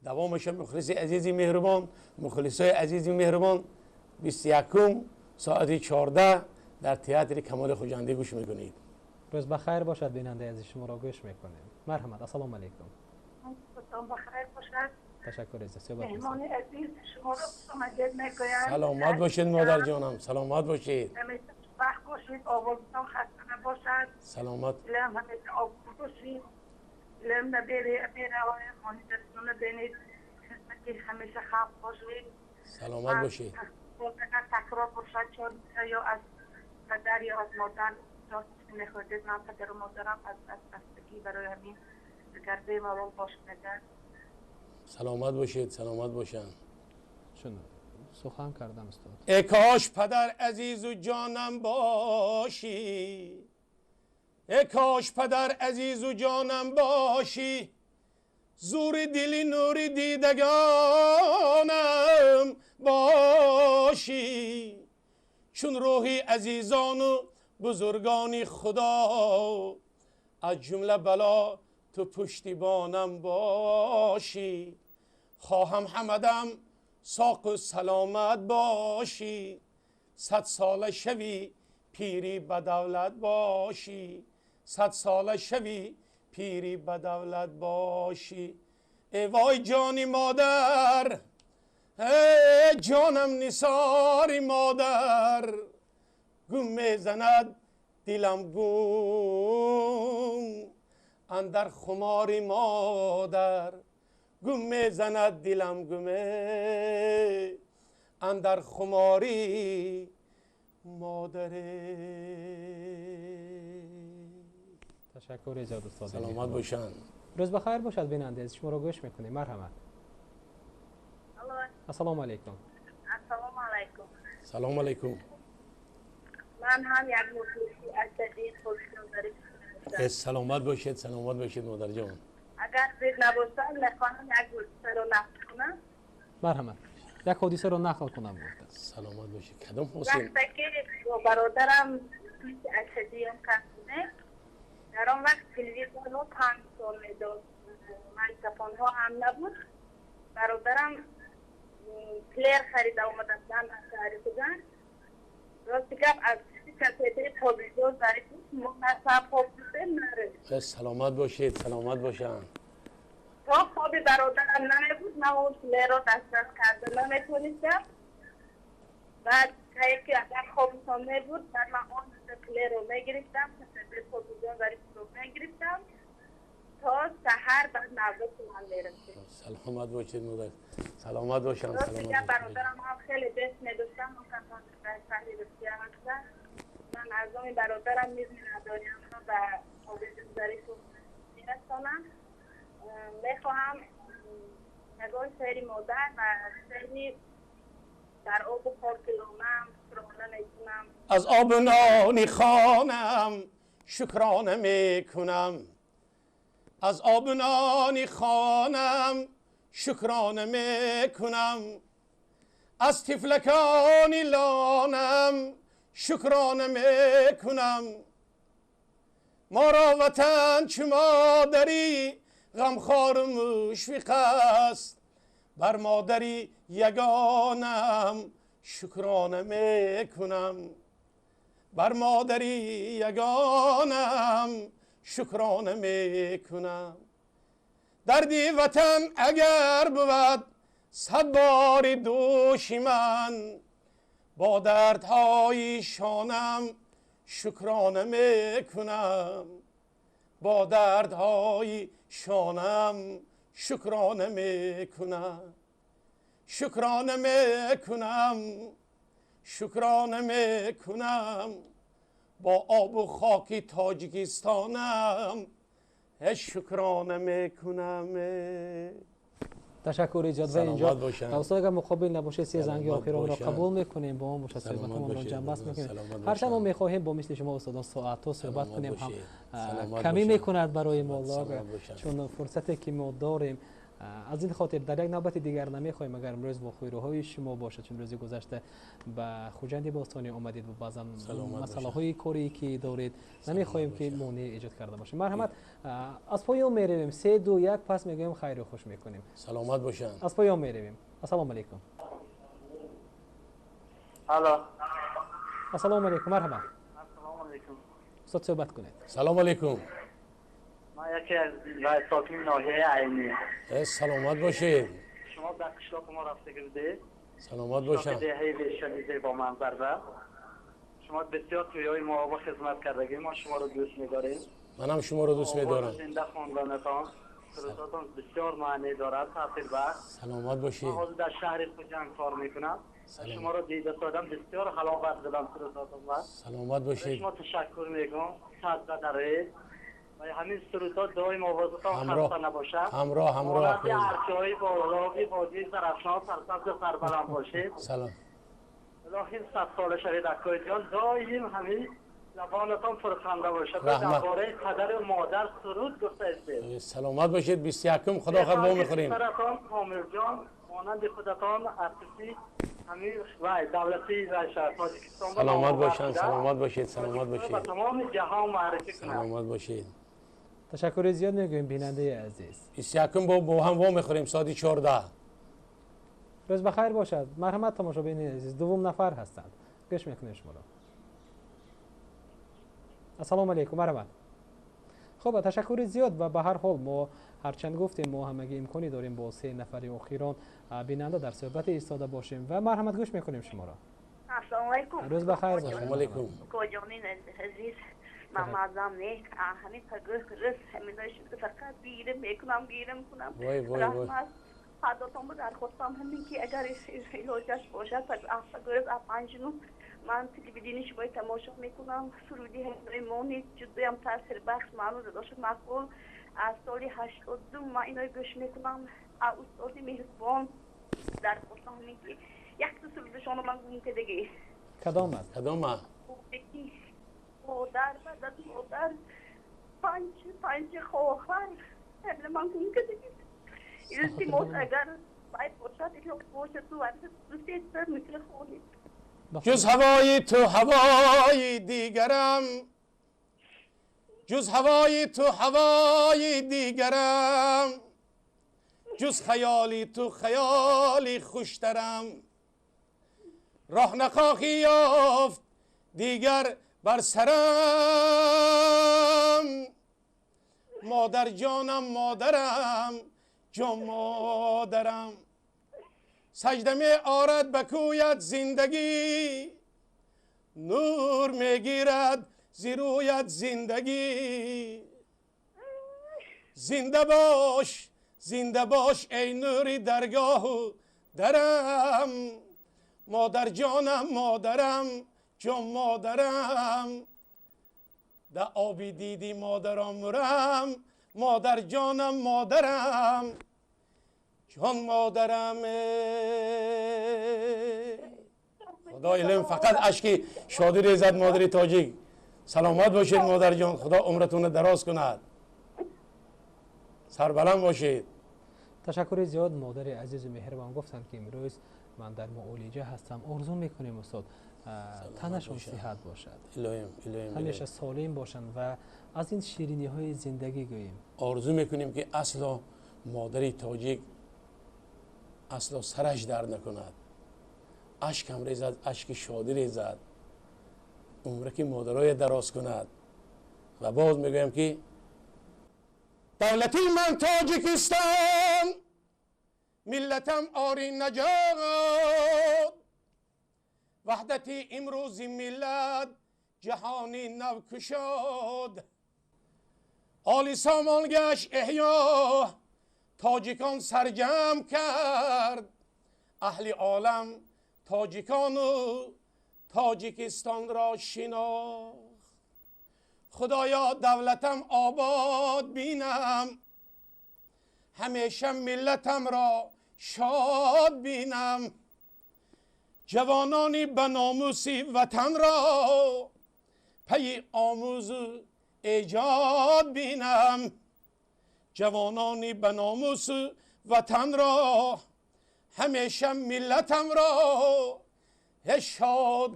Давомаш мухлиси азизи меҳрубон, мухлисои азизи меҳрубон, 21 соати 14 дар театри Камоли Хуҷандӣ гӯш мекунед. Рӯз бахайр бошад, бинандаи азиз, шуморо гӯш мекунем. Марҳамат, ассалому алайкум. Рӯзтон бахайр бошад. Ташаккур азиз. Меҳмони азиз, шуморо хушомадед мегӯям. Саломат бошед, модарҷонам, саломат бошед. Ҳамеша хушбахт бошед, овозтон хаста набошад. Саломат. Дилам ҳамеша обод бошед. Дилам набераҳои хонидатонро бинед. Хидмати ҳамеша халқ бошед. Саломат бошед. Агар такрор бошад, чун ё аз падар ё аз модар мехоҳед, ман падару модарам аз бастагӣ барои ҳамин агар бемалол бошад агар. Саломат бошед, саломат бошанд. Чун сухан кардам устод. Эй кош падар азизу ҷонам бошӣ. Эй кош падар азизу ҷонам бошӣ. Зури дили нури дидагонам бошӣ. Чун рӯҳи азизону бузургони Худо аз ҷумла бало ту пуштибонам бошӣ. Хоҳам ҳамадам соқу саломат бошӣ. 100 сола шавӣ пири ба давлат бошӣ. 100 сола шавӣ пири ба давлат бошӣ. Эй вой ҷони модар, эй ҷонам нисори модар. Гум мезанад дилам гум андар хумори модар. Гум мезанад дилам гуме андар хумори модаре. Ташаккур зиёд устод. Саломат бошанд. Рӯз бахайр бошад, бинандаи азиз, шуморо гӯш мекунем. Марҳамат. Ассалому алайкум. Ассалому алайкум. Салому алайкум. Ман ҳам як мухлиси ашадии Қобилҷон Зарифов ҳастам. Саломат бошед, саломат бошед, модарҷон. Агар зид набошад, мехоҳам як ҳодисаро нақл кунам. Марҳамат. Як ҳодисаро нақл кунам гуфта. Саломат бошед. Кадом ҳодиса? Вақте ки бо бародарам мухлиси ашадиам кас будем, дар он вақт телевизорҳо 5 сол медод, магнитофонҳо ҳам набуд. Бародарам плеер харида омада буданд аз шаҳри Хуҷанд. Рости гап аз кассетаи Қобилҷон Зарифов мо на шаб хоб будем, на рӯз. Саломат бошед, саломат бошанд. То хоби бародарам намебуд, ман он плеерро дастрас карда наметонистам. Баъд ки агар хобшон мебуд, баъд ман он плеерро мегирифтам, кассетаи Қобилҷон Зарифовро мегирифтам то саҳар, баъд навбати ман мерасид. Саломат бошед, модар. Саломат бошанд. Рости гап бародарам ҳам хеле дӯст медоштам, он касон дар шаҳри Русия ҳастанд. Ман аз номи бародарам низ миннатдориамро ба Қобилҷон Зарифов мерасонам. Мехоҳам ягон шеъри модар ва шеъри дар обу хоки лонам шукрона мекунам. Аз обу нони хонам шукрона мекунам. Аз обу нони хонам шукрона мекунам. Аз тифлакони лонам шукрона мекунам. Моро ватан чу модари ғамхору мушфиқ аст. Бар модари ягонам шукрона мекунам. Бар модари ягонам шукрона мекунам. Дарди ватан агар бувад 100 бори дӯши ман, бо дардҳои шонам шукрона мекунам. Бо дардҳои шонам шукрона мекунам, шукрона мекунам, шукрона мекунам, бо обу хоки Тоҷикистонам шукрона мекунам. Ташаккури зиёд. Ва инҷо устод, агар муқобил набошед, се занги охиронро қабул мекунем, бо он бошад суҳбатамонро ҷамъбаст мекунем. Ҳарчанд мо мехоҳем бо мисли шумо устодон соатҳо суҳбат кунем, ҳам камӣ мекунад барои мо, чун фурсате ки мо дорем. Аз ин хотир дар як навбати дигар намехоҳем, агар имрӯз вохӯриҳои шумо бошад, чун рӯзи гузашта ба Хуҷанди бостонӣ омадед ва баъзан масъалаҳои корӣ ки доред, намехоҳем ки монеъ эҷод карда бошем. Марҳамат, аз поён меравем. 3, 2, 1, пас мегӯем хайру хуш мекунем. Саломат бошанд. Аз поён меравем. Ассалому алайкум. Алло. Ассалому алайкум, марҳамат. Ассалому алайкум. Устод, суҳбат кунед. Салому алайкум. Ман яке аз сокини ноҳияи Айнӣ. Саломат бошед. Шумо дар қишлоқи мо рафтагӣ будед? Саломат бошам. Деҳаи Вешани зебоманзар. Шумо бисёр туёи мо ба хизмат кардагӣ, мо шуморо дӯст медорем. Манам шуморо дӯст медорам. Зинда хонданатон, сурудотон бисёр маъне дорад, таъсирбахш. Саломат бошед. Ман ҳозир дар шаҳри Хуҷанд кор мекунам. Шуморо дида содам, бисёр ҳаловат додам сурудотон. Саломат бошед. Шумо ташаккур мегӯям. Сад бадаред. ва ҳамин сурудҳо доим овозатон хаста набошад. Ҳамроҳ ҳамроҳ. Арчаҳои болои водии Зарафшон сарсабзу сарбаланд бошед. Салом. Илоҳӣ 100 сола шавед, акои ҷон, доим ҳамин лабонатон пурханда бошад. Дар бораи падару модар суруд гуфта истед. Саломат бошед. 21-м худо хоҳад бо мехӯрем. Саратон Комилҷон монанди худатон артисти ҳамин вай давлати вай Тоҷикистон. Саломат бошанд, саломат бошед, саломат бошед. Ба тамоми ҷаҳон муаррифӣ кунад. Саломат бошед. Ташаккури зиёд мегӯем, бинандаи азиз. 21-м бо ҳам во мехӯрем соати 14. Рӯз ба хайр бошад. Марҳамат, тамошобини азиз, дуввум нафар ҳастанд. Гӯш мекунем шуморо. Ассалому алайкум, марҳамат. Хуб, ташаккури зиёд. Ва ба ҳар ҳол мо ҳарчанд гуфтем, мо ҳамагӣ имконе дорем бо се нафари охирон бинанда дар суҳбате истода бошем. Ва марҳамат, гӯш мекунем шуморо. Ассалому алайкум. Рӯз ба хайр бошад. Ассалому алайкум. Коҷони азиз, ман мазам не, ҳамин пагӯ рӯз ҳаминои шуд, фақат гирим мекунам, гирим кунам. Вой вой вой. Раҳмат. Фардотон ба дархостам ҳамин ки агар илоҷаш бошад, пагӯ 5:30 ман телевидение шумои тамошо мекунам. Суруди ҳаминои мо низ ҷудоям таъсирбахш, маъно дошт, маъқул. Аз соли 82 ман инои гӯш мекунам. Устоди меҳрубон, дархостам ҳамин ки якта сурудашонро ман гум кардагӣ. Кадом аст? Кадом аст? Модар, баъд модар, панҷ хоҳар, ҳамина ман гум кардагӣ. Илтимос, агар باید бошад, илоҷ бошад, ду се миср хонед. Ҷуз ҳавои ту ҳавои дигарам, ҷуз ҳавои ту ҳавои дигарам, ҷуз хаёли ту хаёли хуштарам, роҳ нахоҳӣ ёфт дигар бар сарам. Модар ҷонам, модарам, ҷон модарам, саҷда меорад ба кӯят зиндагӣ, нур мегирад зирӯят зиндагӣ. Зинда бош, зинда бош эй нури даргоҳу дарам, модар ҷонам, модарам, ҷон модарам, да оби диди модарам мурам, модар ҷонам, модарам, ҷон модарам. Худо илм фақат ашки шодӣ резад модари тоҷик. Саломат бошед, модарҷон, худо умратонро дароз кунад, сарбаланд бошед. Ташаккури зиёд, модари азизу меҳрибон. Гуфтанд ки имрӯз ман дар муолиҷа ҳастам. Орзу мекунем, устод, танашон сиҳат бошад, ҳамеша солим бошанд ва аз ин шириниҳои зиндагӣ гӯем. Орзу мекунем ки асло модари тоҷик асло сараш дард накунад, ашкам резад, ашки шодӣ резад, умре ки модароя дароз кунад. Ва боз мегӯям ки давлати ман Тоҷикистон, миллатам ори наҷот, ваҳдати имрӯзи миллат ҷаҳони нав кушод, оли сомон гашт эҳё, Тоҷикон сарҷамъ кард, аҳли олам тоҷикону Тоҷикистонро шинохт. Худоё, давлатам обод бинам, ҳамеша миллатамро шод бинам, ҷавонони ба номуси ватанро пайи омӯзу эҷод бинам, ҷавонони ба номусу ватанро ҳамеша миллатамро шод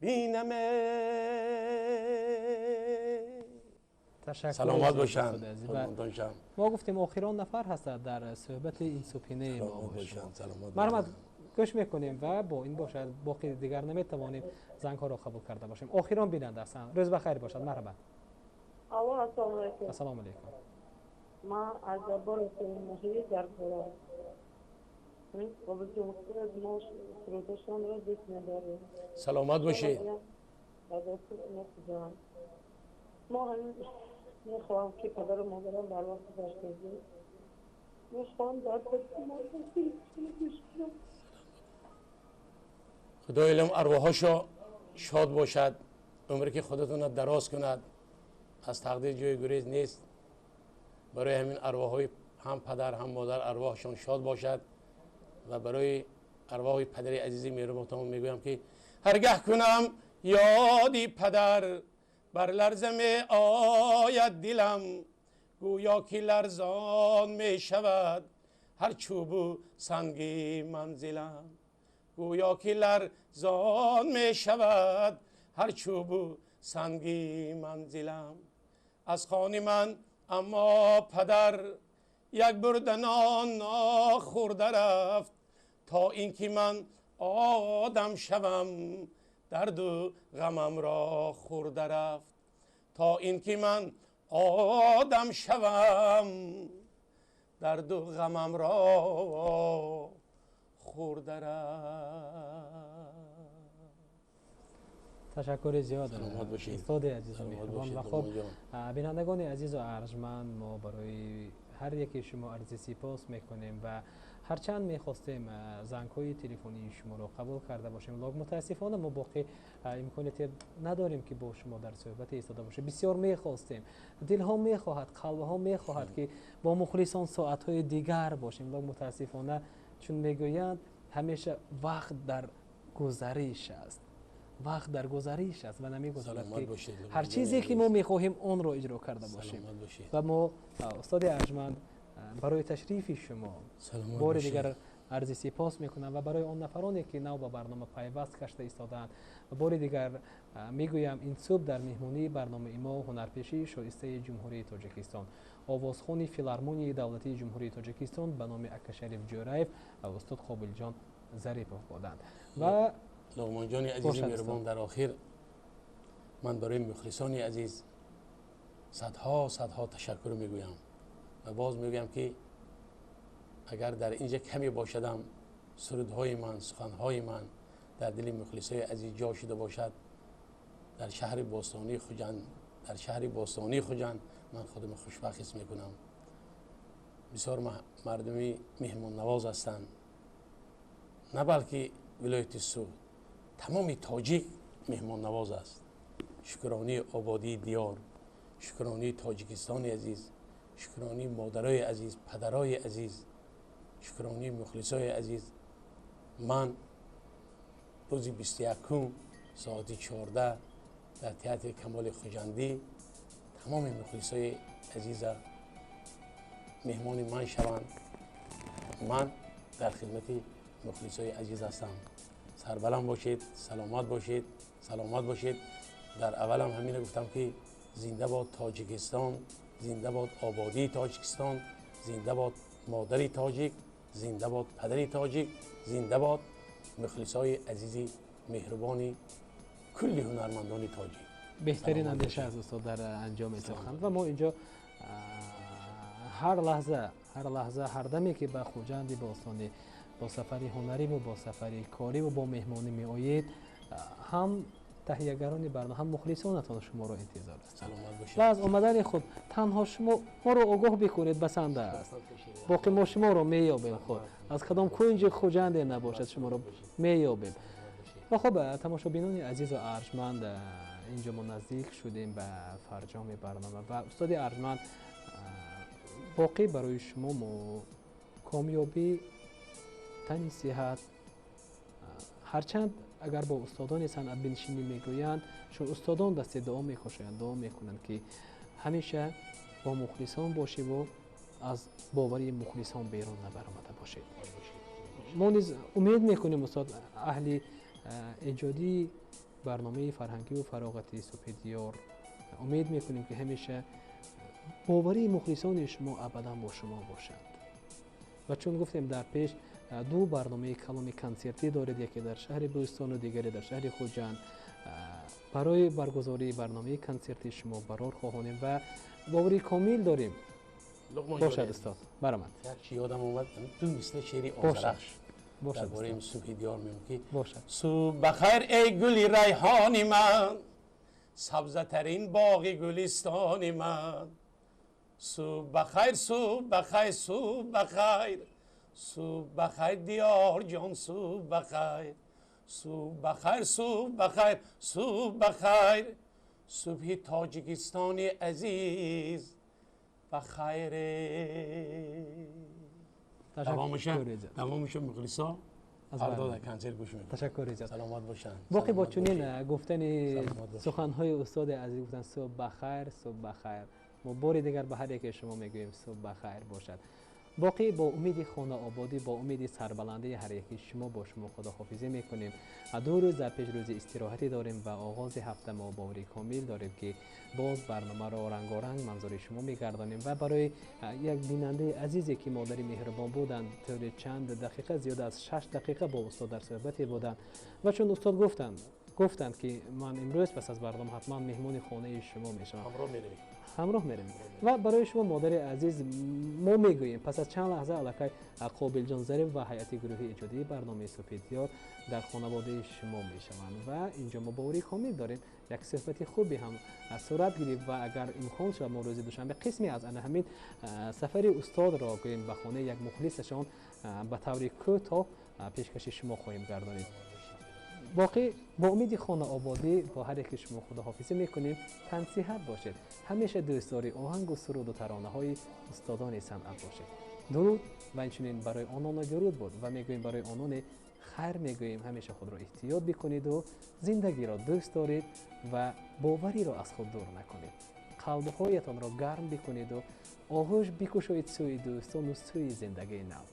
бинам. Саломат бошанд. Мо гуфтем охирон нафар ҳастад дар суҳбати ин субҳинаи мо. Марҳамат, гӯш мекунем ва бо ин бошад боқӣ дигар наметавонем зангҳоро қабул карда бошем. Охирон бинанда ҳастанд. Рӯз ба хайр бошад. Марҳамат. Алло, ассалому алайкум. Ассалому алайкум. Ман аз Ҷаббор ноҳияи Зарбора. Мо сурудашонро дӯст медорем. Саломат бошед. Мо ҳамин мехоҳам, ки падару модарам бар вақти гузаштагӣ мехоҳам дар гӯш кунам. Худои илм арвоҳошо шод бошад, умре ки худатонро дароз кунад. Аз тақдир ҷои гурез нест. Барои ҳамин арвоҳои ҳам падар, ҳам модар арвоҳшон шод бошад ва барои арвоҳи падари азизи меҳрубонтон мегӯям, ки ҳаргаҳ кунам ёди падар, бар ларза меояд дилам, гӯё ки ларзон мешавад ҳар чӯбу санги манзилам, гӯё ки ларзон мешавад ҳар чӯбу санги манзилам. Аз хони ман аммо падар як бурда нон нохӯрда рафт, то ин ки ман одам шавам дарду ғамамро хӯрда рафт, то ин ки ман одам шавам дарду ғамамро хӯрда рафт. Ташаккури зиёд, устоди азизу меҳрубон. Ва хуб, бинандагони азизу арҷманд, мо барои ҳар яке шумо арзи сипос мекунем ва ҳарчанд мехостем зангҳои телефонии шуморо қабул карда бошем, лок мутаассифона мо боқӣ имконияте надорем, ки бо шумо дар суҳбате истода бошем. Бисёр мехостем, дилҳо мехоҳад, қалбҳо мехоҳад, ки бо мухлисон соатҳои дигар бошем, лок мутаассифона, чун мегӯянд, ҳамеша вақт дар гузариш аст, вақт дар гузариш аст ва намегузорад, ки ҳар чизе ки мо мехоҳем, онро иҷро карда бошем. Ва мо, устоди арҷманд, барои ташрифи шумо бори дигар арзи сипос мекунам ва барои он нафароне, ки нав ба барнома пайваст гашта истодаанд, бори дигар мегӯям: ин субҳ дар меҳмонии барномаи мо ҳунарпешии шоистаи Ҷумҳурии Тоҷикистон, овозхони Филармонияи давлатии Ҷумҳурии Тоҷикистон ба номи Акашариф Ҷӯраев, устод Қобилҷон Зарипов буданд. Ва Луғмонҷони азизи меҳрубон, дар охир ман барои мухлисони азиз садҳо садҳо ташаккур мегӯям ва боз мегӯям, ки агар дар инҷа каме бошадам, сурудҳои ман, суханҳои ман дар дили мухлисои азиз ҷо шуда бошад, дар шаҳри бостонии Хуҷанд, дар шаҳри бостонии Хуҷанд ман худам хушбахт ҳис мекунам. Бисёр мардуми меҳмоннавоз ҳастанд, на балки вилояти Суғд, тамоми тоҷик меҳмоннавоз аст. Шукронии ободии диёр, шукронии Тоҷикистони азиз, шукронии модарои азиз, падарои азиз, шукронии мухлисои азиз. Ман рӯзи 21-ум соати 14 дар театри Камоли Хуҷандӣ тамоми мухлисои азиза меҳмони ман шаванд. Ман дар хидмати мухлисои азиз ҳастам. Сарбаланд бошед, саломат бошед, саломат бошед. Дар аввалам ҳамина гуфтам, ки зинда бод Тоҷикистон, зинда бод ободии Тоҷикистон, зинда бод модари тоҷик, зинда бод падари тоҷик, зинда бод мухлисои азизи меҳрубони кулли ҳунармандони тоҷик. Беҳтарин андеша аз устод дар анҷоми сухан. Ва мо инҷо ҳар лаҳза, ҳар лаҳза, ҳар даме ки ба Хуҷанди бостонӣ бо сафари ҳунариву бо сафари кориву бо меҳмонӣ меоед, ҳам таҳиягарони барнома, ҳам мухлисонатон шуморо интизор ҳастанд ва аз омадани худ танҳо шумо моро огоҳ бикунед, басанда аст. Боқӣ мо шуморо меёбем, худ аз кадом кунҷи Хуҷанде набошад, шуморо меёбем. Ва хуб, тамошобинони азизу арҷманд, инҷо мо наздик шудем ба фарҷоми барнома ва устоди арҷманд, боқӣ барои шумо мо комёбӣ, тани сиҳат. Ҳарчанд агар бо устодони санъат биншинӣ мегӯянд, чун устодон дасти дуо мекушоянд, дуо мекунанд, ки ҳамеша бо мухлисон бошиву аз бовари мухлисон берун набаромада бошед. Мо низ умед мекунем, устод, аҳли эҷодии барномаи фарҳангиву фароғатии Субҳи Диёр умед мекунем, ки ҳамеша боварии мухлисони шумо абадан бо шумо бошанд. Ва чун гуфтем, дар пеш ду барномаи калони консертӣ доред, яке дар шаҳри Бӯстону дигаре дар шаҳри Хуҷанд. Барои баргузории барномаи консерти шумо барор хоҳонем ва бовари комил дорем. Бошад, устод, баромад. Як чи ёдам омад, ду мисра шеъри Озарахш дар бораи Субҳи Диёр мегӯям, ки субҳ бахайр, эй гули райҳони ман, сабзатарин боғи гулистони ман. Субҳ бахайр, субҳ бахайр, субҳ бахайр, субҳ бахайр, Диёр ҷон, субҳ бахайр, субҳ бахайр, субҳ бахайр, субҳ бахайр, субҳи Тоҷикистони азиз бахайр. Давомаша мухлисо фардо дар консерт гӯш мекунанд. Ташаккур зиёд. Саломат бошанд. Боқӣ бо чунин гуфтани суханҳои устоди азиз, гуфтан субҳ бахайр, субҳ бахайр, мо бори дигар ба ҳар яке шумо мегӯем субҳ бахайр бошад. Боқӣ бо умеди хонаободӣ, бо умеди сарбаландии ҳар яки шумо бо шумо худоҳофизӣ мекунем. 2 рӯз дар пеш рӯзи истироҳатӣ дорем ва оғози ҳафта мо бовари комил дорем, ки боз барномаро рангоранг манзури шумо мегардонем. Ва барои як бинандаи азизе, ки модари меҳрубон буданд, тӯли чанд дақиқа, зиёда аз 6 дақиқа бо устод дар суҳбате буданд ва чун устод гуфтанд, ки ман имрӯз пас аз барнома ҳатман меҳмони хонаи шумо мешавам, ҳамроҳ меравем. Ва барои шумо, модари азиз, мо мегӯем, пас аз чанд лаҳза аллакай Қобилҷон Зариф ва ҳайати гурӯҳи эҷодии барномаи Субҳи Диёр дар хонаводаи шумо мешаванд ва инҷо мо бовари комил дорем, як суҳбати хубе ҳам сурат гирифт. Ва агар имкон шавад, мо рӯзи душанбе қисме аз ана ҳамин сафари устодро гӯем ба хонаи як мухлисашон ба таври кӯтоҳ пешкаши шумо хоҳем гардонид. Боқӣ бо умеди хонаободӣ бо ҳар яки шумо худоҳофизӣ мекунем. Тансиҳат бошед, ҳамеша дӯстдори оҳангу суруду таронаҳои устодони санъат бошед. Дуруд ва инчунин барои ононе дуруд буд ва мегӯем барои ононе хайр мегӯем, ҳамеша худро эҳтиёт бикунеду зиндагиро дӯст доред ва бовариро аз худ дур накунед. Қалбҳоятонро гарм бикунеду оғӯш бикушоед сӯи дӯстону сӯи зиндагии нав.